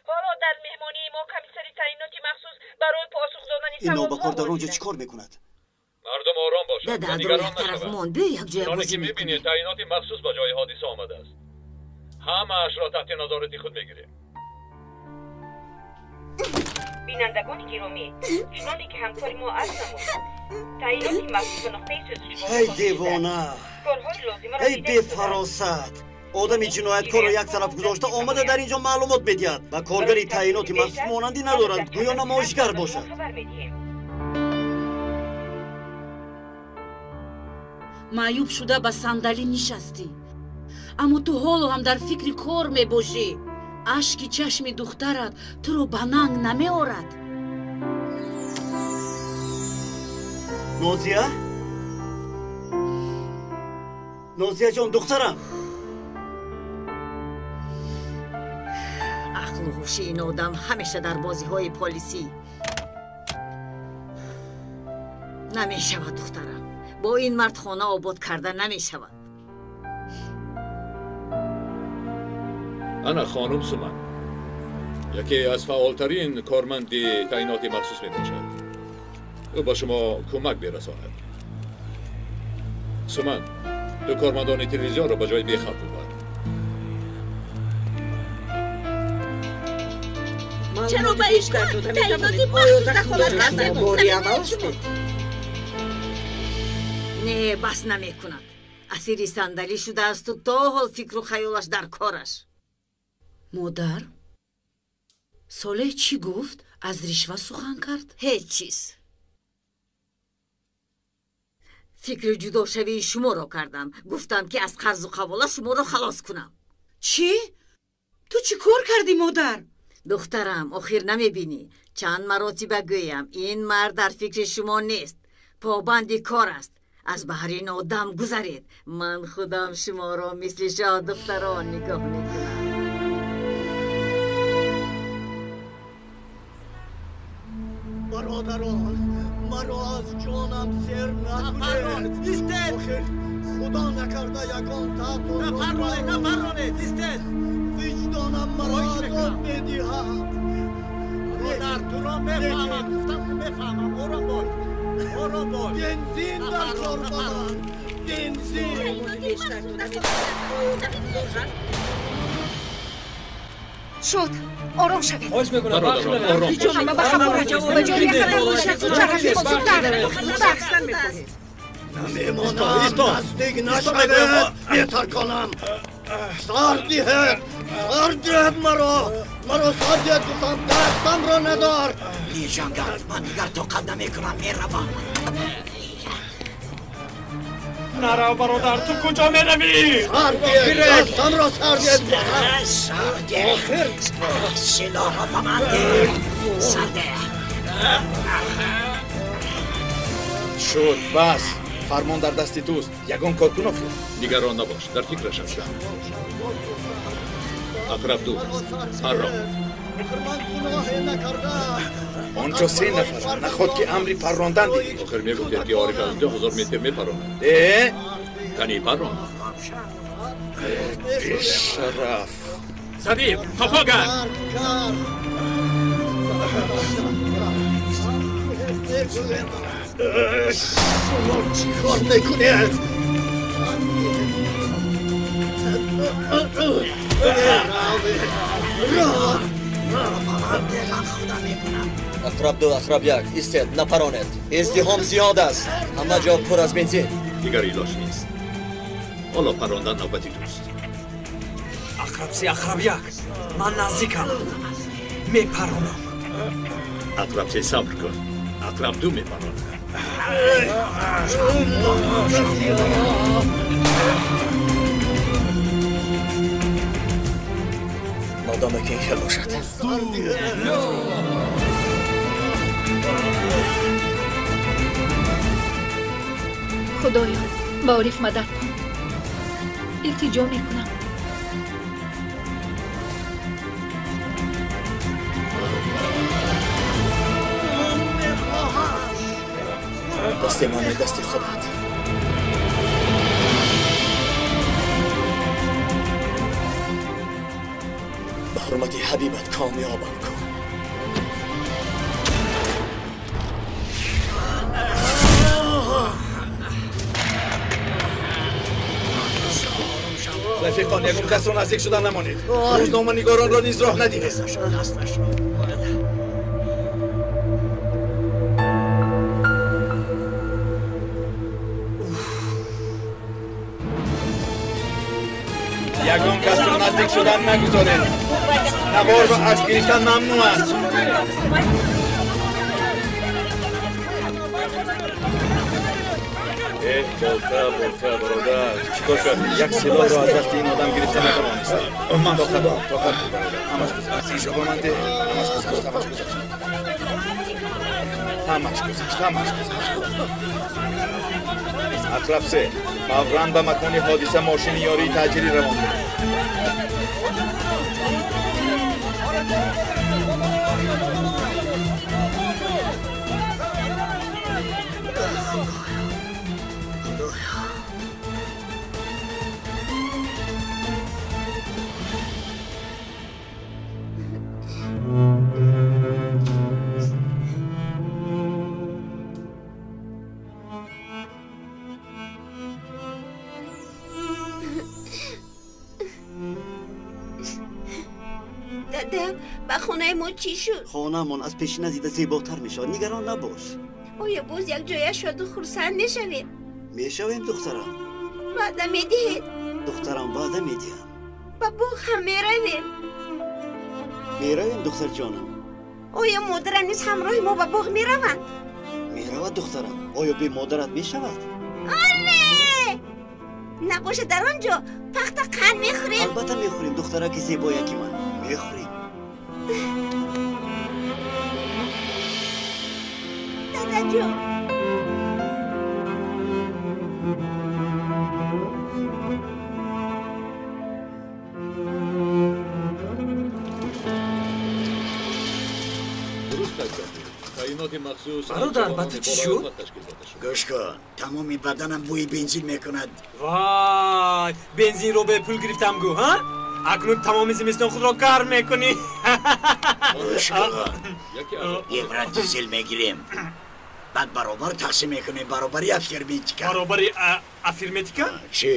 Ҳоло дар меҳмонии мо комиссари таъиноти махсус барои посух додани Ин нобакор дар он ҷо чӣ кор мекунад? Мардум ором бошад. Дада, адро як тараф монд, биё якҷоя бозӣ мекунем. Мебинед, таъиноти махсус ба ҷои ҳодиса омадааст. Ҳамаашро таҳти назорати худ мегирем. Бинандагони гиромӣ, чуноне ки ҳамкори мо арз намуд, таъиноти махсус ба нуқтаи сӯзишворӣ Эй девона! корҳои лозимаро Эй бефаросат! Одами ҷинояткорро як тараф гузошта омада дар ин ҷо маълумот медиҳад. Ба коргари таъиноти махсус монандӣ надорад, гӯё намоишгар бошад. Маъюб шуда ба сандалӣ нишастӣ. Аммо ту ҳоло ҳам дар фикри кор мебошӣ. Ашки чашми духтарат туро ба нанг намеорад. Нозия? Нозия ҷон, духтарам. Ақлу ҳуши ин одам ҳамеша дар бозиҳои полисӣ. Намешавад, духтарам. Бо ин мард хона обод карда намешавад. Ана хонум Суман, яке аз фаъолтарин корманди таъиноти махсус мебошад. Ӯ ба шумо кӯмак мерасонад. Суман, ду кормандони телевизионро ба ҷои бехавф бибар. Чаро ба ин кор таъиноти махсус дахолат кардед? Не, бас намекунад. Асири сандалӣ шудаасту то ҳол фикру хаёлаш дар кораш. Модар, Солеҳ чӣ гуфт? Аз ришва сухан кард? Ҳеҷ чиз. Фикри ҷудошавии шуморо кардам. Гуфтам, ки аз қарзу қавола шуморо халос кунам. Чӣ? Ту чӣ кор кардӣ, модар? Духтарам, охир намебинӣ. Чанд маротиба гӯям, ин мард дар фикри шумо нест. Побанди кор аст. Аз баҳри ин одам гузаред. Ман худам шуморо мисли шоҳдухтарон нигоҳ мекунам. Бародарон, маро аз ҷонам сер накунед. Истед! Охир худо накарда ягон таътонро напарронед, напарронед, истед! Виҷдонам маро азоб медиҳад. Бародар, туро мефаҳмам, гуфтам ки мефаҳмам. Ором бош, ором бош. Бензин дар кор ба ман, бензин. Шуд, ором шавед. Хоҳиш мекунам, ором. Ҳама ба хабора, ба ҷои бехатар бошед. Зудтар, рафиқон, зудтар, зудтар. Намемонам, наздик нашавед, метарконам. Сар диҳед, сар диҳед маро, маро сар диҳед, гуфтам, дастамро надор. Меҷангад, ман дигар тоқат намекунам, меравам. Нарав, бародар, ту куҷо меравӣ? Сар диҳед, дастамро сар диҳед, гуфтам. Сар деҳ, силоҳро ба ман деҳ, сар деҳ. Шуд, бас. Фармон дар дасти туст. Ягон кор кун охир. Нигарон набош, дар фикраш ҳастам. Ақраб ду, паррон. Онҷо се нафар наход ки амри паррондан диҳӣ. Охир мегуфтед, ки Ориф аз 2000 метр мепаронад. Э? Кани паррон. Бешараф. Садиқ, қафо гард. Шумо чӣ кор мекунед? Ақраб ду, ақраб як, истед, напаронед. Издиҳом зиёд аст. Ҳама ҷо пур аз бензин. Дигар илоҷ нест. Ҳоло паррондан навбати туст. Ақраб се, ақраб як, ман наздикам. Мепаронам. Ақраб се, сабр кун. Ақраб ду мепаронад. Модоме ки ин хел бошад. Худоё, ба Ориф мадад кун. Илтиҷо мекунам. Дасти ман дасти худат. Ба ҳурмати ҳабибат комёбам кун. Рафиқон, ягон касро наздик шуда намонед. Рӯзноманигоронро низ роҳ надиҳед. Ягон касро наздик шудан нагузоред. Навор ва акс гирифтан мамнӯъ аст. Болта, болта, бародар. Чикор кардӣ? Як силоҳро аз дасти ин одам гирифта натавонистӣ. Тоқат кун, тоқат кун, бародар. Ҳамаш гузашт. Инро ба ман деҳ. Ҳамаш гузашт, ҳамаш гузашт. Ҳамаш гузашт, ҳамаш гузашт. Акраб се, фавран ба макони ҳодиса мошини ёрии таъҷилӣ равон кунед. Ба хонаи мо чӣ шуд? Хонаамон аз пешина дида зеботар мешавад. Нигарон набош. Оё боз як ҷоя шоду хурсанд мешавем? Мешавем, духтарам. Ваъда медиҳед? Духтарам, ваъда медиҳам. Ба боғ ҳам меравем? Меравем, духтарҷонам. Оё модарам низ ҳамроҳи мо ба боғ мераванд? Меравад, духтарам. Оё бе модарат мешавад? Оле! Набошад, дар он ҷо пахта қанд мехӯрем. Албатта мехӯрем, духтараки зебояки ман. Мехӯрем. Дадаҷон. Бародар, ба ту чӣ шуд? Гӯш кун, тамоми баданам бӯи бензин мекунад. Вай, бензинро бепул гирифтам гӯ, ҳа? Акнун тамоми зимистон худро гарм мекунӣ. Гӯш кун, евро дизел мегирем. Баъд баробар тақсим мекунем, баробари афирметика. Баробари афирметика? Чӣ?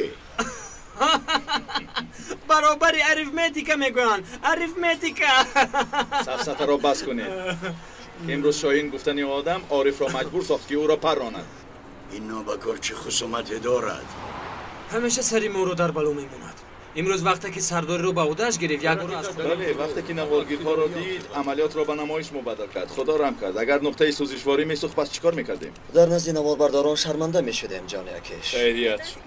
Баробари арифметика мегӯянд. Арифметика. Сафсатаро бас кунед. Имрӯз Шоҳин гуфтани одам Орифро маҷбур сохт, ки ӯро парронад. Ин нобакор чӣ хусумате дорад? Ҳамеша сари моро дар бало мемонад. Имрӯз вақте ки сардориро ба ӯдаш гирифт, як бор аз бале, вақте ки наворгирҳоро дид, амалиётро ба намоиш мубаддал кард. Худо раҳм кард. Агар нуқтаи сӯзишворӣ месӯхт, пас чӣ кор мекардем? Дар назди наворбардорон шарманда мешудем, ҷони акеш. Хайрият шуд.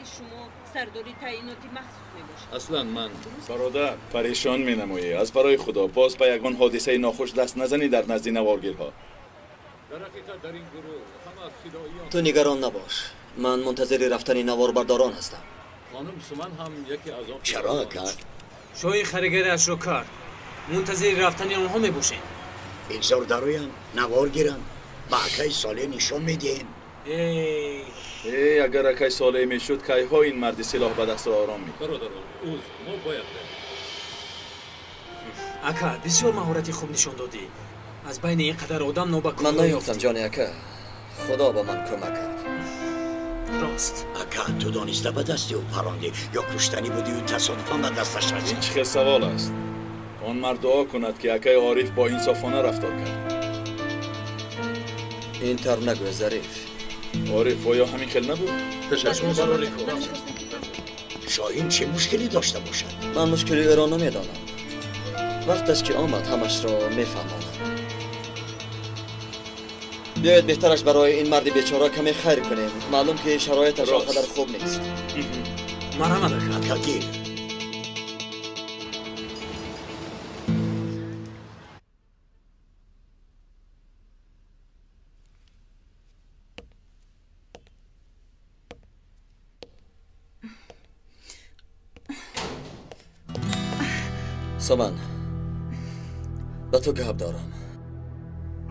Сардори таъиноти махсус мебошад. Аслан ман бародар, парешон менамоӣ. Аз барои Худо боз ба ягон ҳодисаи нохуш даст назанӣ дар назди наворгирҳо. Ту нигарон набош. Ман мунтазири рафтани наворбардорон ҳастам. Хонум Суман ҳам яке аз он. Чаро кард? Шоҳин харигариашро кард. Мунтазири рафтани онҳо мебошем. Бигзор дароянд, навор гиранд, ба акаи Солеҳ нишон медиҳем. Эй, агар акаи Солеҳ мешуд, кайҳо ин марди силоҳ ба дастро ором мекард. Бародарон, узр, мо бояд равем. Ака, бисёр маҳорати хуб нишон додӣ. Аз байни ин қадар одам нобакор. Ман наёфтам, ҷони ака. Худо ба ман кӯмак кард. Рост. Ака, ту дониста ба дасти ӯ парондӣ ё куштанӣ будию тасодуфан ба дасташ расид? Ин чӣ хел савол аст? Он мард дуо кунад, ки акаи Ориф бо инсофона рафтор кард. Ин тавр нагӯ, Зариф. Ориф, оё ҳамин хел набуд? Ташаккур барои кор. Шоҳин чӣ мушкилӣ дошта бошад? Ман мушкили ӯро намедонам. Вақташ ки омад, ҳамашро мефаҳмонам. Биёед беҳтараш барои ин марди бечора каме хайр кунем. Маълум ки шароиташ он қадар хуб нест. Марҳамат, ака. Ака, гир. Суман, ба ту гап дорам.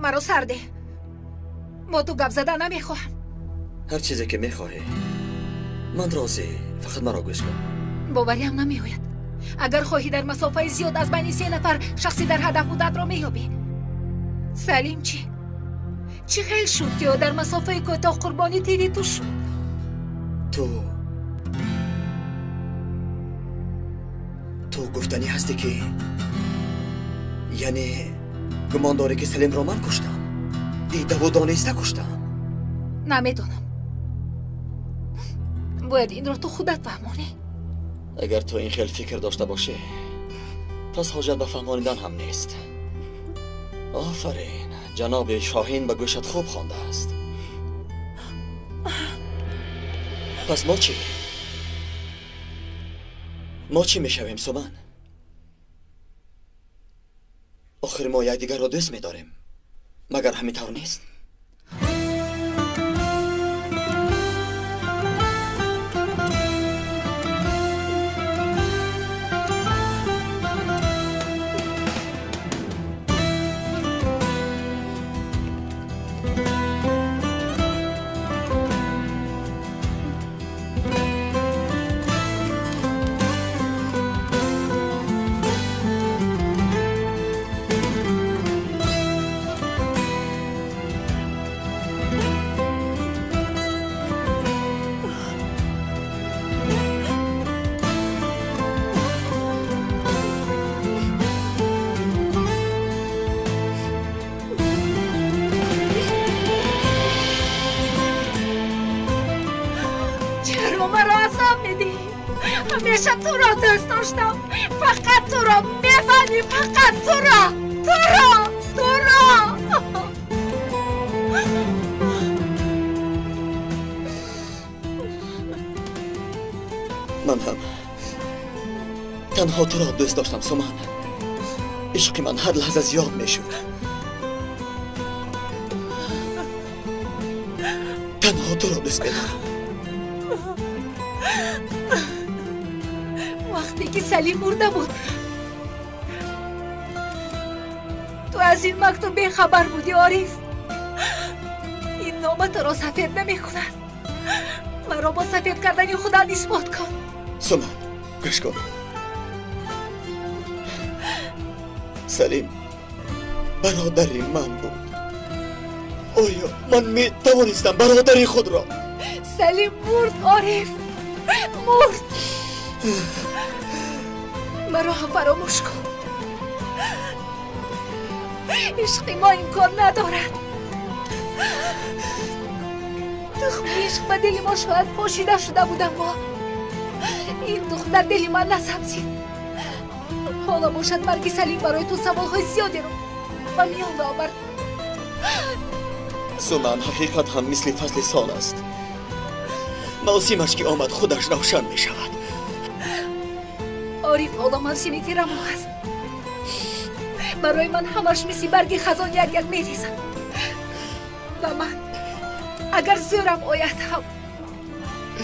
Маро сарде. Бо ту гап зада намехоҳам. Ҳар чизе ки мехоҳӣ, ман розӣ. Фақат маро гӯш кун. Бовариам намеояд. Агар хоҳӣ дар масофаи зиёд аз байни се нафар шахси дар ҳадаф будаатро меёбӣ. Салим чӣ? Чӣ хел шуд, ки ӯ дар масофаи кӯтоҳ қурбони тири ту шуд? Ту гуфтанӣ ҳастӣ, ки яъне гумон дорӣ, ки Салимро ман куштам? Дидаву дониста куштам? Намедонам. Бояд инро ту худат фаҳмонӣ. Агар ту ин хел фикр дошта бошӣ, пас ҳоҷат ба фаҳмонидан ҳам нест. Офарин, ҷаноби Шоҳин ба гӯшат хуб хондааст. Пас мо чӣ? Мо чӣ мешавем, Суман? Охир мо якдигарро дӯст медорем. Магар ҳамин тавр нест? ҳамеша туро дӯст доштам. Фақат туро мефаҳмӣ, фақат туро, туро, туро. Ман ҳам танҳо туро дӯст доштам, Суман. Ишқи ман ҳар лаҳза зиёд мешуд. Танҳо туро дӯст медорам. Вақте ки Салим мурда буд, ту аз ин мактуб бехабар будӣ, Ориф. Ин нома туро сафед намекунад. Маро бо сафед кардани худат исбот кун. Суман, гӯш кун. Салим бародари ман буд. Оё ман метавонистам бародари худро? Салим мурд, Ориф, мурд. Маро ҳам фаромӯш кун. Ишқи мо имкон надорад. Тухми ишқ ба дили мо шояд пошида шуда буд, аммо ин тухм дар дили ман насабзид. Ҳоло бошад марги Салим барои ту саволҳои зиёдеро ба миён овард. Суман, ҳақиқат ҳам мисли фасли сол аст. Мавсимаш ки омад, худаш равшан мешавад. Ориф, ҳоло мавсими тирамоҳ аст. Барои ман ҳамаш мисли барги хазон як як мерезад. Ва ман агар зӯрам ояд ҳам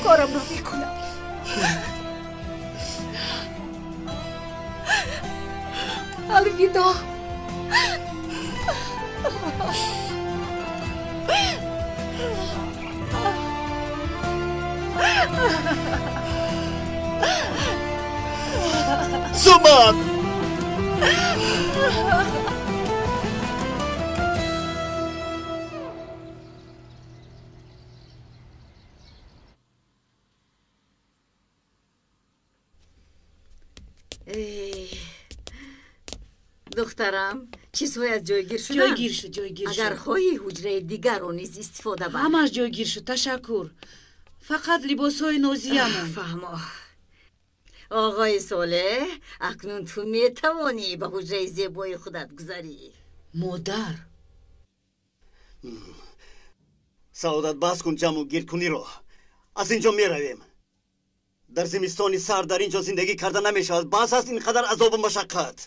корамро мекунам. Алвидо. Суман! Духтарам, чизҳоят ҷойгир шуданд? Ҷойгир шуд, ҷойгир шуд. Агар хоҳӣ, ҳуҷраи дигарро низ истифода бар. Ҳамаш ҷойгир шуд, ташаккур. Фақат либосҳои нозиямон. Фаҳмо. Оғои Солеҳ, акнун ту метавонӣ ба ҳуҷраи зебои худат гузарӣ. Модар. Саодат, бас кун ҷамъу гирдкуниро. Аз ин ҷо меравем. Дар зимистони сард дар ин ҷо зиндагӣ карда намешавад. Бас аст ин қадар азобу машаққат.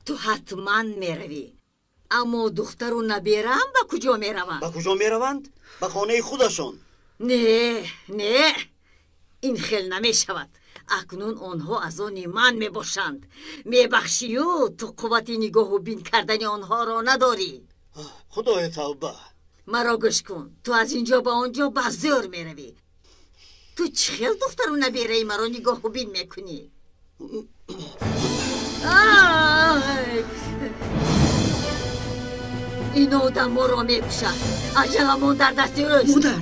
Ту ҳатман меравӣ. Аммо духтару набераам ба куҷо мераванд? Ба куҷо мераванд? Ба хонаи худашон. Не, не, ин хел намешавад. Акнун онҳо аз они ман мебошанд. Мебахшию, ту қуввати нигоҳу бин кардани онҳоро надорӣ. Худои тавба. Маро гӯш кун. Ту аз ин ҷо ба он ҷо ба зӯр меравӣ. Ту чӣ хел духтару набераи маро нигоҳу бин мекунӣ? Ин одам моро мекушад. Аҷаламон дар дасти ӯст. Модар,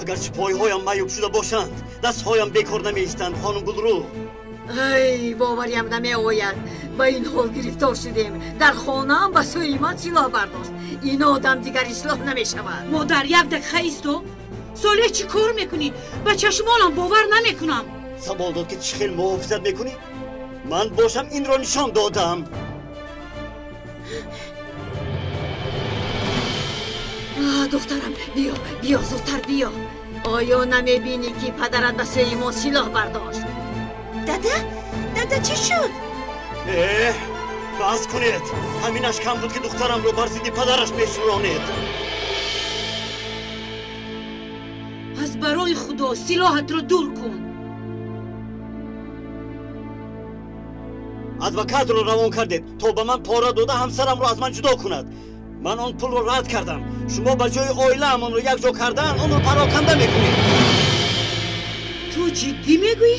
агарчи пойҳоям маъюб шуда бошанд, дастҳоям бекор намеистанд, хонум Гулрӯ. Ай, бовариам намеояд. Ба ин ҳол гирифтор шудем. Дар хонаам ба сӯи ман силоҳ бардошт. Ин одам дигар ислоҳ намешавад. Модар, як дақиқа исто. Солеҳ, чӣ кор мекунӣ? Ба чашмонам бовар намекунам. Савол дод, ки чӣ хел муҳофизат мекунӣ? Ман бошам инро нишон додам. Духтарам, биё, биё, зудтар биё. Оё намебинӣ ки падарат ба сӯи мо силоҳ бардошт? Дада, дада чӣ шуд? Эҳ, бас кунед. Ҳаминаш кам буд ки духтарамро бар зидди падараш мешӯронед. Аз барои Худо силоҳатро дур кун. Адвокатро равон кардед то ба ман пора дода ҳамсарамро аз ман ҷудо кунад. Ман он пулро рад кардам. Шумо ба ҷои оилаамонро якҷо кардан онро пароканда мекунед. Ту ҷиддӣ мегӯӣ?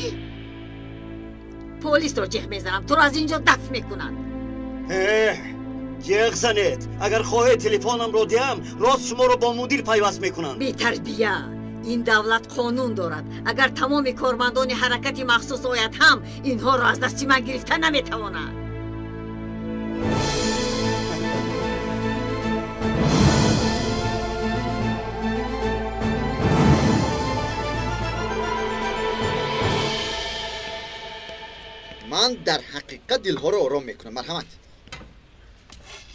Полисро ҷеғ мезанам, туро аз инҷо дафт мекунанд. Эҳ, ҷеғ занед. Агар хоҳед телефонамро диҳам, рост шуморо бо мудир пайваст мекунанд. Бетарбия! Ин давлат қонун дорад. Агар тамоми кормандони ҳаракати махсус ояд ҳам, инҳоро аз дасти ман гирифта наметавонад. Ман дар ҳақиқат дилҳоро ором мекунам. Марҳамат.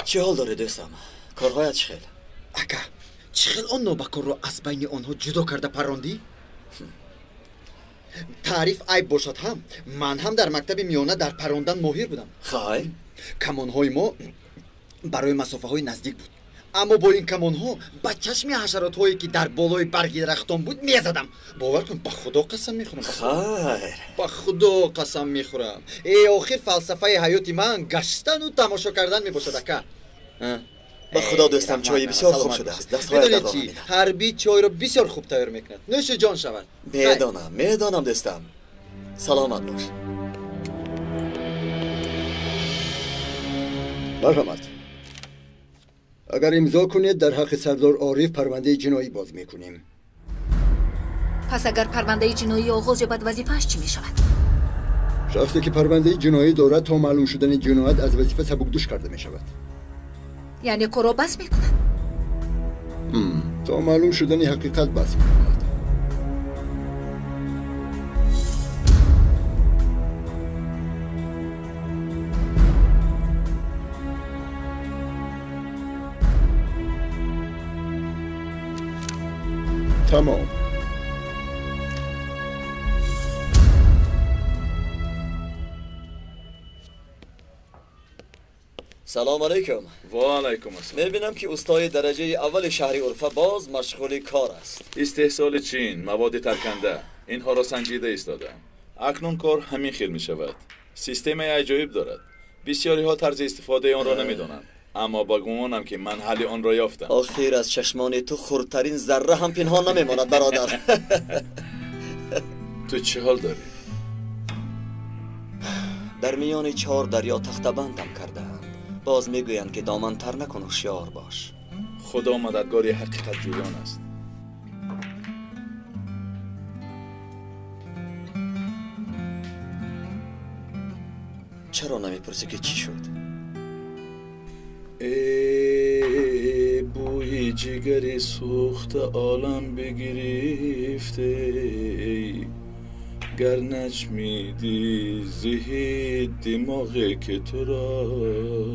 Чӣ ҳол дорӣ, дӯстам? Корҳоят чӣ хел? Ака, чӣ хел он нобакорро аз байни онҳо ҷудо карда паррондӣ? Таъриф айб бошад ҳам, ман ҳам дар мактаби миёна дар паррондан моҳир будам. Хайр? Камонҳои мо барои масофаҳои наздик буд. Аммо бо ин камонҳо ба чашми ҳашаротҳое ки дар болои барги дарахтон буд мезадам. Бовар кун, ба Худо қасам мехӯрам. Хайр. Ба Худо қасам мехӯрам. Э, охир фалсафаи ҳаёти ман гаштану тамошо кардан мебошад, ака. Ба Худо дӯстам, чойи бисёр хуб шудааст. Дастҳоят медонед чӣ? Ҳарбӣ чойро бисёр хуб тайёр мекунад. Нӯши ҷон шавад. Медонам, медонам дӯстам. Саломат бош. Марҳамат. Агар имзо кунед, дар ҳаққи сардор Ориф парвандаи ҷиноӣ боз мекунем. Пас агар парвандаи ҷиноӣ оғоз ёбад, вазифааш чӣ мешавад? Шахсе ки парвандаи ҷиноӣ дорад, то маълум шудани ҷиноят аз вазифа сабукдӯш карда мешавад. Яъне корро бас мекунад? То маълум шудани ҳақиқат бас мекунад. Тамом. Салом алейкум. Ва алайкум ассалом. Мебинам ки устои дараҷаи аввали шаҳри Урфа боз машғули кор аст. Истеҳсоли чин, маводи тарканда, инҳоро санҷида истодам. Акнун кор ҳамин хел мешавад. Системаи аҷоиб дорад. Бисёриҳо тарзи истифодаи онро намедонанд. Аммо ба гумонам ки ман ҳалли онро ёфтам. Охир аз чашмони ту хурдтарин зарра ҳам пинҳон намемонад, бародар. Ту чӣ ҳол дорӣ? Дар миёни чор дарё тахтабандам кардаанд. Боз мегӯянд ки домантар накун, ҳушёр бош. Худо мададгори ҳақиқатҷӯён аст. Чаро намепурсӣ ки чӣ шуд? Э, бӯи ҷигари сӯхта олам бигирифте, гар наҷмиди зиҳи димоғе ки турост.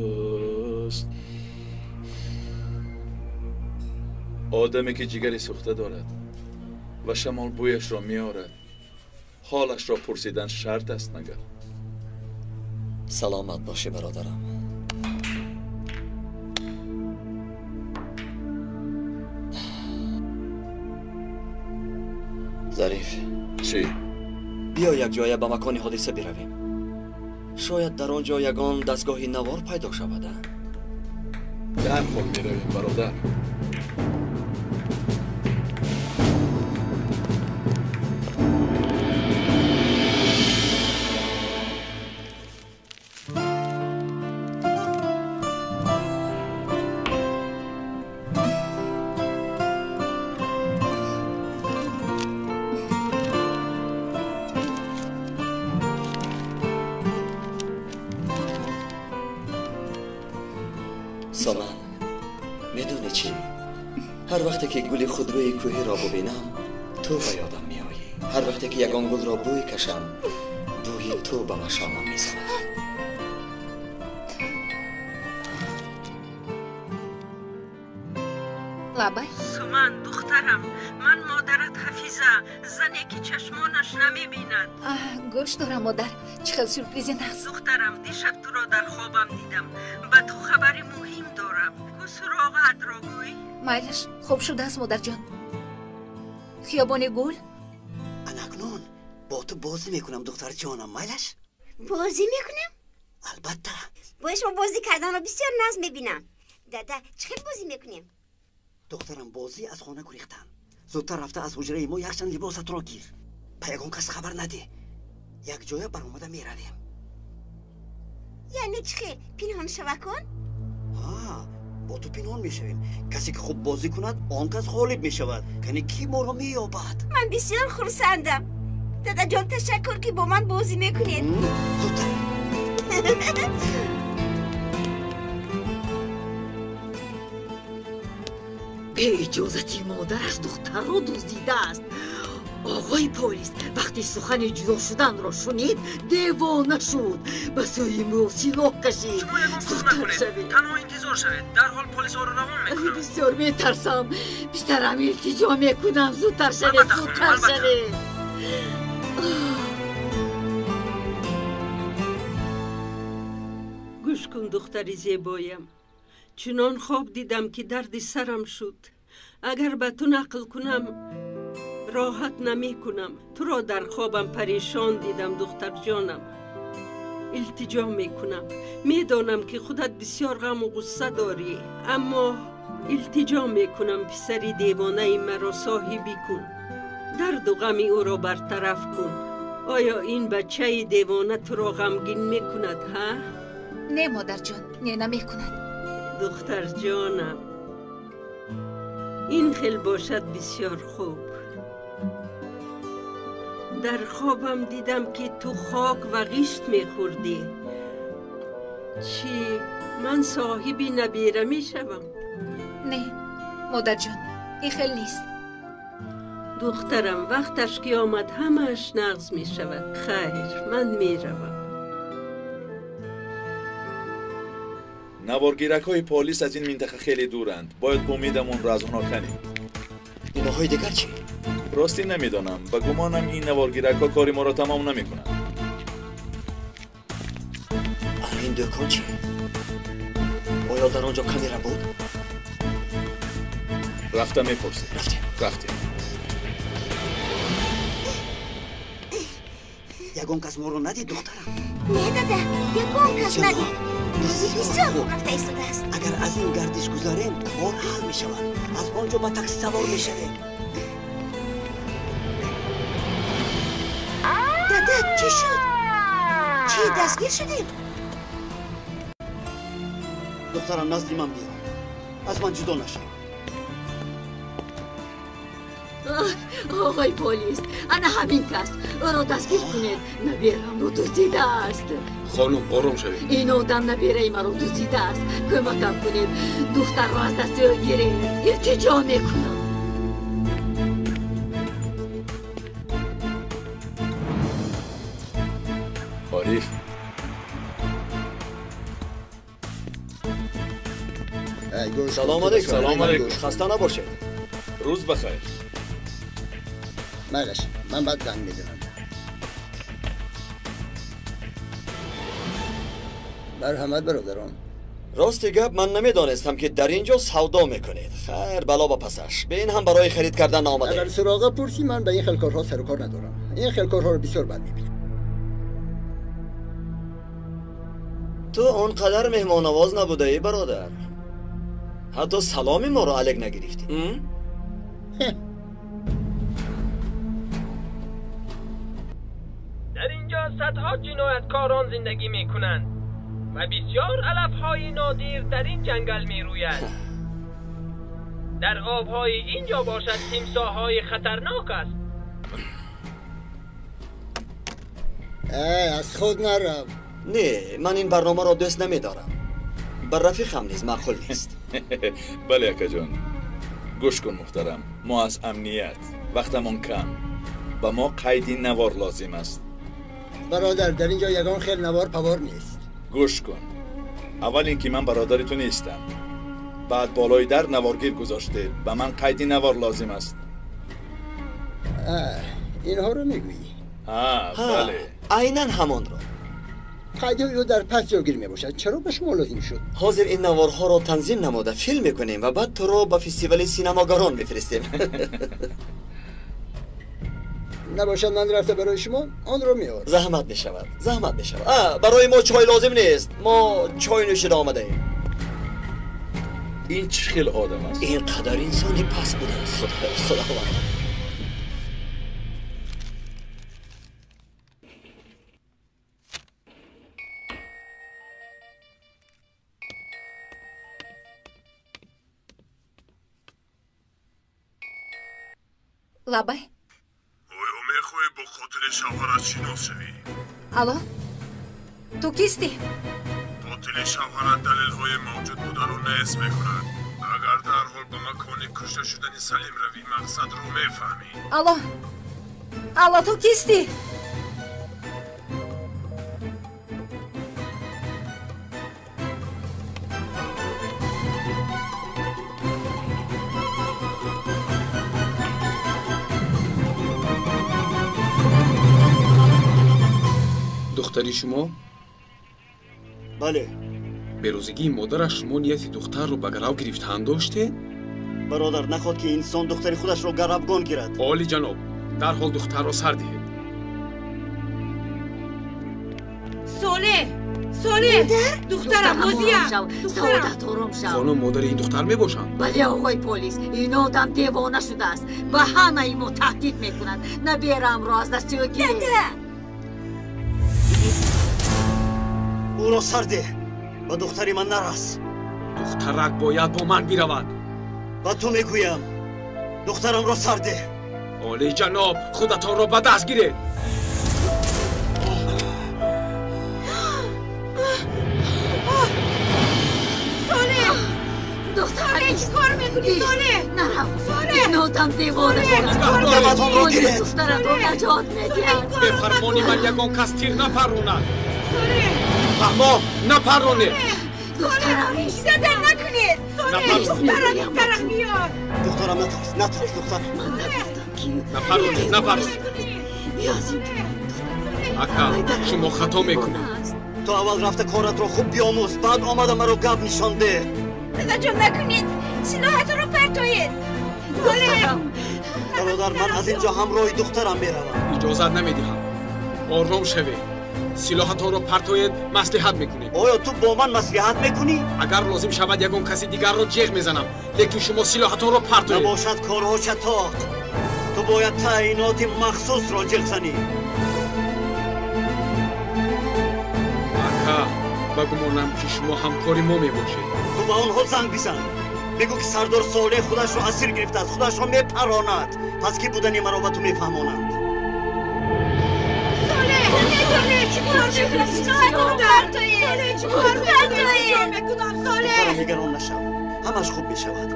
Одаме ки ҷигари сӯхта дорад ва шамол бӯяшро меорад, ҳолашро пурсидан шарт аст магар? Саломат бошӣ, бародарам. Зариф. Чӣ? Биё як ҷоя ба макони ҳодиса биравем. Шояд дар он ҷо ягон дастгоҳи навор пайдо шавад. Дар хоб меравем, бародар. Соман, медонӣ чӣ? Ҳар вақте ки гули худрӯи кӯҳиро бубинам, ту ба ёдам меоӣ. Ҳар вақте ки ягон гулро бӯй кашам, бӯи ту ба машомам мезанад. Лабай. Суман, духтарам, ман модарат Ҳафиза, зане ки чашмонаш намебинад. Гӯш дорам, модар. Чӣ хел сюрпризи нағз. Духтарам, дишаб туро дар хобам дидам. Ба ту хабари муҳим дорам. Ку суроғаатро гӯй. Майлаш, хуб шудааст, модарҷон. Хиёбони гул? Анакнун бо ту бозӣ мекунам, духтарҷонам, майлаш? Бозӣ мекунем? Албатта. Бо шумо бозӣ карданро бисёр нағз мебинам. Дада, чӣ хел бозӣ мекунем? Духтарам, бозӣ аз хона гурехтан. Зудтар рафта аз ҳуҷраи мо якчанд либосатро гир. Ба ягон кас хабар надеҳ. Як ҷоя баромада меравем. Яъне чӣ хел? Пинҳон шава кун? Ҳа, бо ту пинҳон мешавем. Касе ки хуб бозӣ кунад, он кас ғолиб мешавад. Кане кӣ моро меёбад? Ман бисёр хурсандам. Дадаҷон, ташаккур ки бо ман бозӣ мекунед. Зудтар. Бе иҷозати модараш духтарро дуздидааст. Оғои полис вақти сухани ҷудо шуданро шунид, девона шуд. Ба сӯи мо силоҳ кашид. Шумо ягон кор накунед, танҳо интизор шавед. Дарҳол полисҳоро равон мекунам. Бисёр метарсам. Писарам, илтиҷо мекунам, зудтар шавед, зудтар шавед. Гӯш кун, духтари зебоям. Чунон хоб дидам ки дарди сарам шуд. Агар ба ту нақл кунам, роҳат намекунам. Туро дар хобам парешон дидам, духтарҷонам. Илтиҷо мекунам. Медонам ки худат бисёр ғаму ғусса дорӣ, аммо илтиҷо мекунам, писари девонаи маро соҳибӣ кун. Дарду ғами ӯро бартараф кун. Оё ин бачаи девона туро ғамгин мекунад, ҳа? Не, модарҷон, не, намекунад. Духтарҷонам, ин хел бошад бисёр хуб. Дар хобам дидам ки ту хок ва ғишт мехӯрдӣ. Чӣ, ман соҳиби набера мешавам? Не, модарҷон, ин хел нест. Духтарам, вақташ ки омад, ҳамааш нағз мешавад. Хайр, ман меравам. Наворгиракҳои полис аз ин минтақа хеле дуранд. Бояд умедамонро аз онҳо канем. Биноҳои дигар чӣ? Ростӣ намедонам. Ба гумонам ин наворгиракҳо кори моро тамом намекунанд. Ана ин дӯкон чӣ? Оё дар он ҷо камера буд? Рафта мепурсем. Рафтем. Рафтем. Ягон кас моро надид, духтарам? Не, дада, ягон кас надид. Бозӣ бисёр хуб рафта истодааст. Агар аз ин гардиш гузарем, кор ҳал мешавад. Аз он ҷо ба такси савор мешавем. Дада, чӣ шуд? Чӣ, дастгир шудем? Духтарам, назди ман биё. Аз ман ҷудо нашав. Оғои полис, ана ҳамин кас. Ӯро дастгир кунед. Наберамро дуздидааст. Хонум, ором шавед. Ин одам набераи маро дуздидааст. Кӯмакам кунед. Духтарро аз дасти ӯ гиред. Илтиҷо мекунам. Ориф. Салом алейкум. Салом алейкум. Хаста набошед. Рӯз бахайр. Майлаш, ман баъд занг мезанам. Марҳамат, бародарон. Рости гап, ман намедонистам ки дар ин ҷо савдо мекунед. Хайр, бало ба пасаш. Ба ин ҳам барои харид кардан наомадаем. Агар суроға пурсӣ, ман ба ин хел корҳо сару кор надорам. Ин хел корҳоро бисёр бад мебинам. Ту он қадар меҳмоннавоз набудаӣ, бародар. Ҳатто саломи моро алек нагирифтӣ. Дар инҷо садҳо ҷинояткорон зиндагӣ мекунанд ва бисёр алафҳои нодир дар ин ҷангал мерӯяд. Дар обҳои инҷо бошад тимсоҳҳои хатарнок аст. Аз худ нарав. Не, ман ин барномаро дӯст намедорам. Ба рафиқам низ маъқул нест. Бале, акаҷон. Гӯш кун, муҳтарам, мо аз амният вақтамон кам. Ба мо қайди навор лозим аст. Бародар, дар ин ҷо ягон хел навор павор нест. Гӯш кун. Аввал ин ки ман бародари ту нестам. Баъд болои дар наворгир гузоштед. Ба ман қайди навор лозим аст. Инҳоро мегӯӣ? Бале. Айнан ҳамонро. Қайдҳои ӯ дар пас ҷойгир мебошад. Чаро ба шумо лозим шуд? Ҳозир ин наворҳоро танзим намуда филм мекунем ва баъд туро ба фестивали синамогарон мефиристем. Набошад, ман рафта барои шумо онро меорам. Заҳмат мешавад, заҳмат мешавад. Барои мо чой лозим нест. Мо чой нӯшида омадаем. Ин чӣ хел одам аст? Ин қадар инсони паст будааст. Худованд. Лабай. Оё мехоҳӣ бо қотили шавҳарат шинос шавӣ? Алло, ту кистӣ? Қотили шавҳарат далелҳои мавҷуд бударо нест мекунад. Агар дарҳол ба макони кушта шудани Салим равӣ, мақсадро мефаҳмӣ. Алло, алло, ту кистӣ? Духтари шумо? Бале. Берӯзигии модараш шумо нияти духтарро ба гарав гирифтан доштед? Бародар, нахоҳад ки инсон духтари худашро гаравгон гирад. Оли ҷаноб, дарҳол духтарро сар диҳед. Солеҳ! Солеҳ! Духтарам, розия! Саодат ором шав. Хонум, модари ин духтар мебошанд? Бале, оғои полис, ин одам девона шудааст. Ба ҳамаи мо таҳдид мекунад. Набераамро аз дасти ӯ гиред. Ӯро сар деҳ, ба духтари ман нарас. Духтарак бояд бо ман биравад. Ба ту мегӯям, духтарамро сар деҳ. Оли ҷаноб, худатонро ба даст гиред. Солеҳ! Духтарам, чӣ кор мекунӣ? Солеҳ! Нарав! Ин одам девона шудааст. Духтаратонро гиред. Духтаратро наҷот медиҳад. Бе фармони ман ягон кас тир напарронад. Фаҳмо, напарронед. Духтарам, задан накунед. Духтарам, духтарам биёр. Духтарам, натарс, натарс, духтарам. Ман нагуфтам ки. Напарронед, напарронед. Биё аз инҷо. Ака, шумо хато мекунед. Ту аввал рафта коратро хуб биомӯз, баъд омада маро гап нишон деҳ. Дадаҷон, накунед. Силоҳатонро партоед. Духтарам. Бародар, ман аз инҷо ҳамроҳи духтарам меравам. Иҷозат намедиҳам. Ором шавед. Силоҳатонро партоед, маслиҳат мекунем. Оё ту бо ман маслиҳат мекунӣ? Агар лозим шавад, ягон каси дигарро ҷеғ мезанам, лекин шумо силоҳатонро партоед. Набошад корҳо чатоқ. Ту бояд таъиноти махсусро ҷеғ занӣ. Ака, ба гумонам ки шумо ҳамкори мо мебошед. Ту ба онҳо занг бизан. Бигӯ ки сардор Солеҳ худашро асир гирифтааст, худашро мепаронад. Пас ки будани маро ба ту мефаҳмонанд. Духтарам, нигарон нашав, ҳамаш хуб мешавад.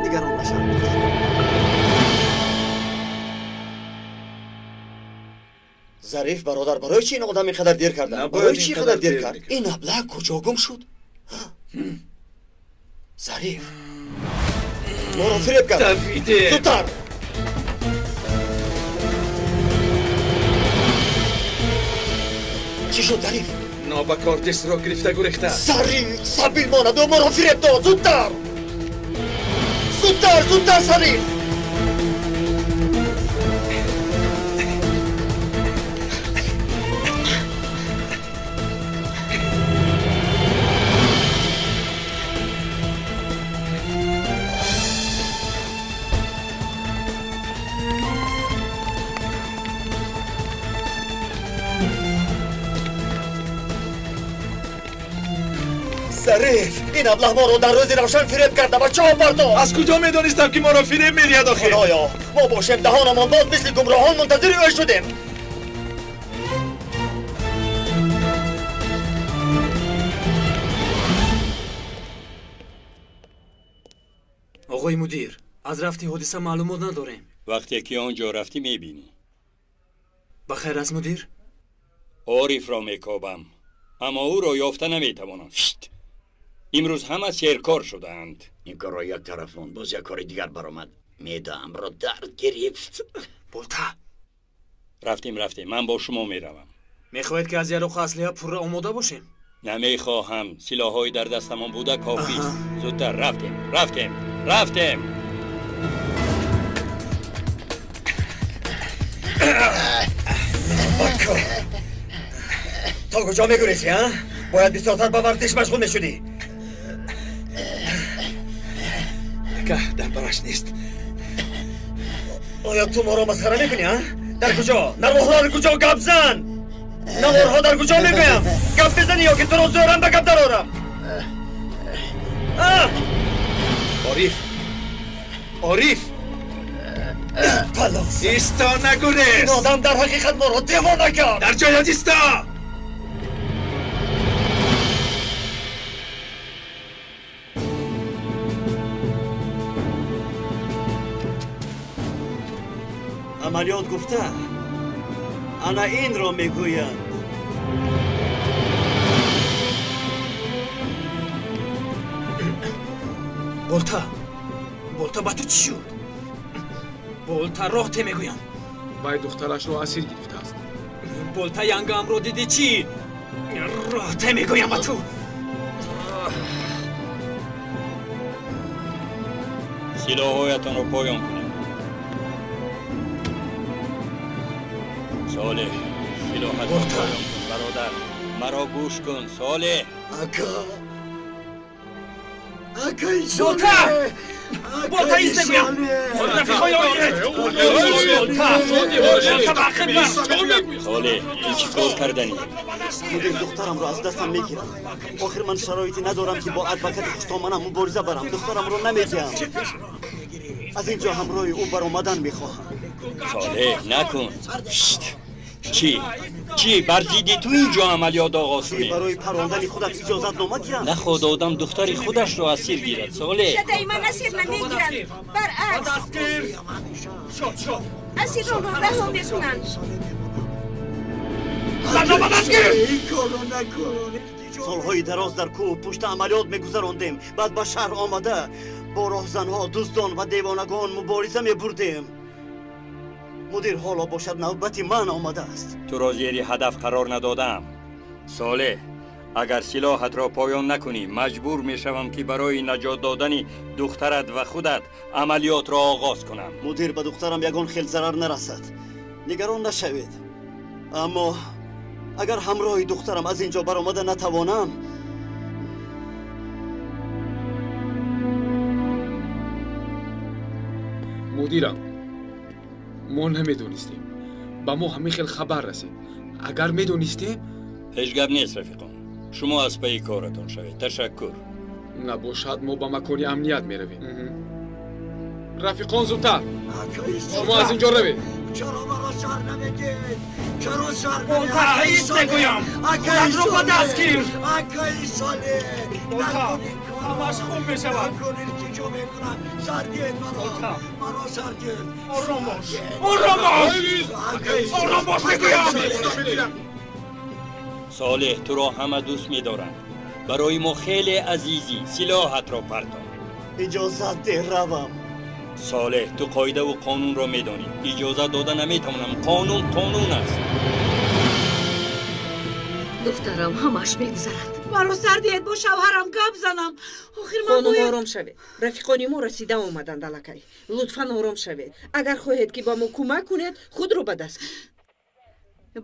Нигарон нашав, духтарам. Зариф бародар, барои чӣ ин одам ин қадар дер карда? Барои чӣ ин қадар дер кард? Ин аблаҳ куҷо гум шуд? Зариф моро фиреб кард. Зудтар! Чӣ шуд, Зариф? Нобакор дестро гирифта гурехта. Зариф, сабил монад, ӯ моро фиреб дод. Зудтар! Зудтар, зудтар, Зариф! Зариф, ин аблаҳ моро дар рӯзи равшан фиреб карда ва чоҳ партофт. Аз куҷо медонистам ки моро фиреб медиҳад охир? Худоё, мо бошем даҳонамон боз мисли гумроҳон мунтазири ӯ шудем. Оғои мудир, аз рафти ҳодиса маълумот надорем. Вақте ки он ҷо рафтӣ мебинӣ. Ба хайр аст, мудир? Орифро мекобам, аммо ӯро ёфта наметавонам. Имрӯз ҳама серкор шудаанд. Ин корро як тараф монд, боз як кори дигар баромад. Меъдаамро дард гирифт. Болта! Рафтем, рафтем, ман бо шумо меравам. Мехоҳед ки аз яроқу аслиҳа пурра омода бошем? Намехоҳам. Силоҳҳои дар дастамон буда кофист. Зудтар рафтем, рафтем, рафтем. То куҷо мегурезӣ, а? Бояд бисёртар ба варзиш машғул мешудӣ. Ака, дар бараш нест. Оё ту моро масхара мекунӣ, а? Дар куҷо? Наворҳо дар куҷо? Гап зан! Наворҳо дар куҷо мегӯям? Гап бизанӣ ё ки туро зӯрам ба гап дарорам? Ориф! Ориф! Палос! Исто, нагурез! Ин одам дар ҳақиқат моро девона кард! Дар ҷоят исто! Амалиёт гуфта ана инро мегӯянд. Болта, Болта, ба ту чӣ шуд? Болта, роҳ те мегӯям. Вай духтарашро асир гирифтааст. Болта, янгаамро дидӣ чӣ? Роҳ те мегӯям ба ту. Силоҳҳоятонро поён кунед. Солеҳ, силоҳатро поён кун, бародар. Маро гӯш кун, Солеҳ. Ака! Акаи Солеҳ! Болта, ист мегӯям! Рафиқҳои оиред! Болта! Болта, ба ақиб бар! Солеҳ, ту чӣ кор карданӣ? Мудир, духтарамро аз дастам мегирад. Охир ман шароите надорам ки бо адвокати хуштоманам мубориза барам. Духтарамро намедиҳам. Аз ин ҷо ҳамроҳи ӯ баромадан мехоҳам. Солеҳ, накун. Чӣ? Чӣ? Бар зидди ту ин ҷо амалиёт оғоз кунем? Барои парондани худат иҷозатнома диҳам? Нахоҳад одам духтари худашро асир гирад, Солеҳ. Шадаи ман асир намегиранд. Баръакс. Асиронро раҳо мекунанд. Солҳои дароз дар кӯҳ пушта амалиёт мегузарондем. Баъд ба шаҳр омада бо роҳзанҳо, дуздон ва девонагон мубориза мебурдем. Мудир, ҳоло бошад навбати ман омадааст. Туро зери ҳадаф қарор надодаам. Солеҳ, агар силоҳатро поён накунӣ, маҷбур мешавам ки барои наҷот додани духтарат ва худат амалиётро оғоз кунам. Мудир, ба духтарам ягон хел зарар нарасад. Нигарон нашавед. Аммо агар ҳамроҳи духтарам аз ин ҷо баромада натавонам, мудирам, мо намедонистем. Ба мо ҳамин хел хабар расид. Агар медонистем... Ҳеҷ гап нест, рафиқон. Шумо аз пайи коратон шавед. Ташаккур. Набошад, мо ба макони амният меравем. Рафиқон, зудтар! Шумо аз ин ҷо равед. Чаро маро сар намедиҳед? Чаро сар Болта, ист мегӯям! Худатро ба даст гир! Акаи Солеҳ! Болта, ҳамаш хуб мешавад. Накун, илтиҷо мекунам. Сар диҳед маро. Маро сар диҳед. Ором бош! Ором бош! Ором бош мегӯям! Солеҳ, туро ҳама дӯст медоранд. Барои мо хеле азизӣ. Силоҳатро партон. Иҷозат деҳ равам. Солеҳ, ту қоидаву қонунро медонӣ. Иҷозат дода наметавонам. Қонун қонун аст. Духтарам, ҳамаш мегузарад. Маро сар диҳед, бо шавҳарам гап занам. Охир ман хонум, ором шавед. Рафиқони мо расида омаданд аллакай. Лутфан ором шавед. Агар хоҳед ки ба мо кӯмак кунед, худро ба даст гиред.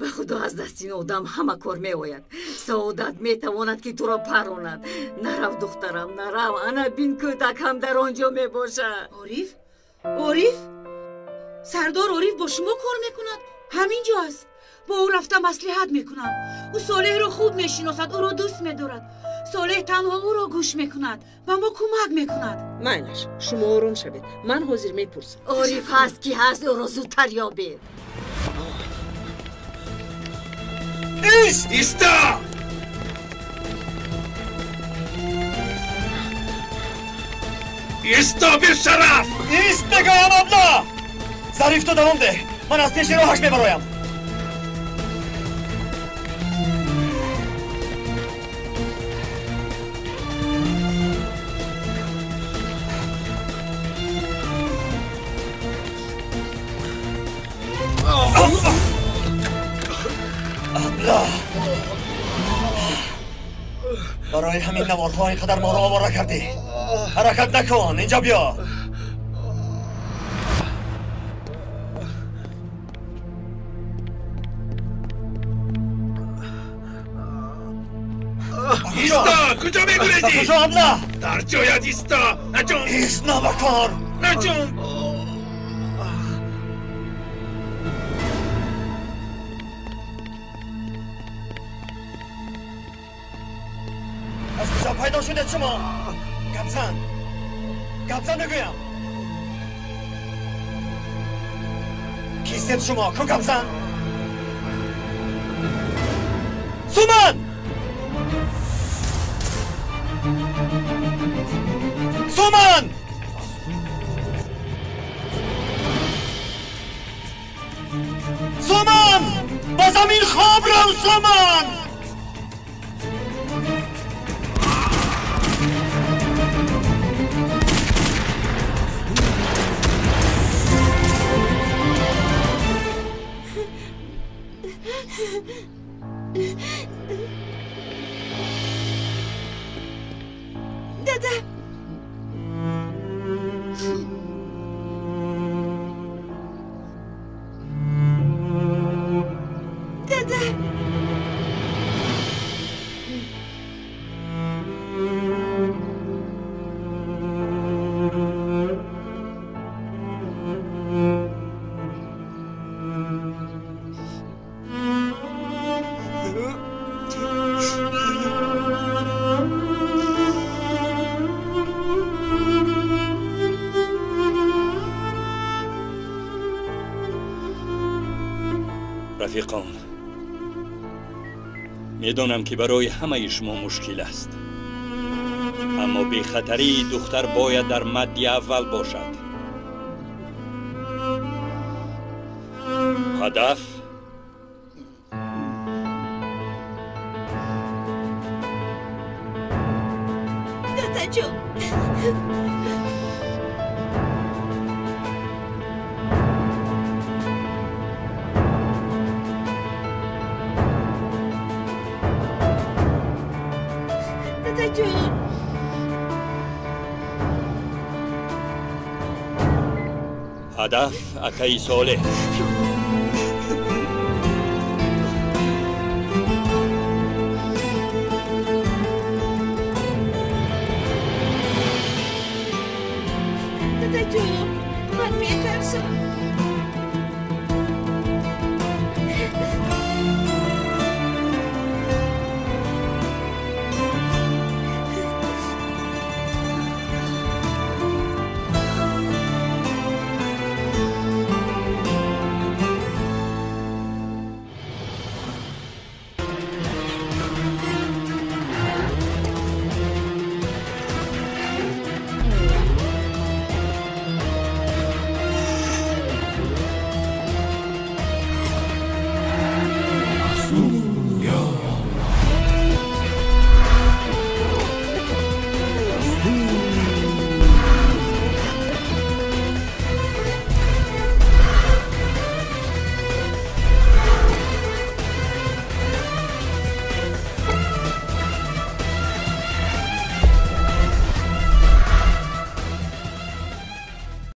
Ба худо, аз дасти ин одам ҳама кор меояд. Саодат метавонад ки туро паронад. Нарав, духтарам, нарав. Ана бин, кӯдак ҳам дар он ҷо мебошад. Ориф? Ориф? Сардор Ориф бо шумо кор мекунад? Ҳамин ҷо аст. Бо ӯ рафта маслиҳат мекунам. Ӯ Солеҳро хуб мешиносад, ӯро дӯст медорад. Солеҳ танҳо ӯро гӯш мекунад, ба мо кӯмак мекунад. Майлаш, шумо ором шавед. Ман ҳозир мепурсам. Ориф ҳаст ки ҳаст, ӯро зудтар ёбед. Ист! Исто! Исто, бешараф! Ист мегӯям, абла! Зариф, ту давом деҳ. Ман аз пеши роҳаш мебароям. ҳамла. Барои ҳамин наворҳо ин қадар моро овора кардӣ. Ҳаракат накун, инҷо биё. Иста! Куҷо мегурезӣ? Куҷо ҳамла? Дар ҷоят иста! Наҷум! Ист набакор! Наҷум! Аз куҷо пайдо шудед шумо? Гапзан! Гапзан мегӯям! Кистед шумо? Ку гапзан? Суман! Суман! Суман! Ба замин хоб рав, Суман! Дада! Дада! Рафиқон, медонам ки барои ҳамаи шумо мушкил аст, аммо бехатарии духтар бояд дар мадди аввал бошад. Ҳадаф Дадаҷон! Дадаҷон! Ҳадаф акаи Солеҳ. Дадаҷон, ман метарсам.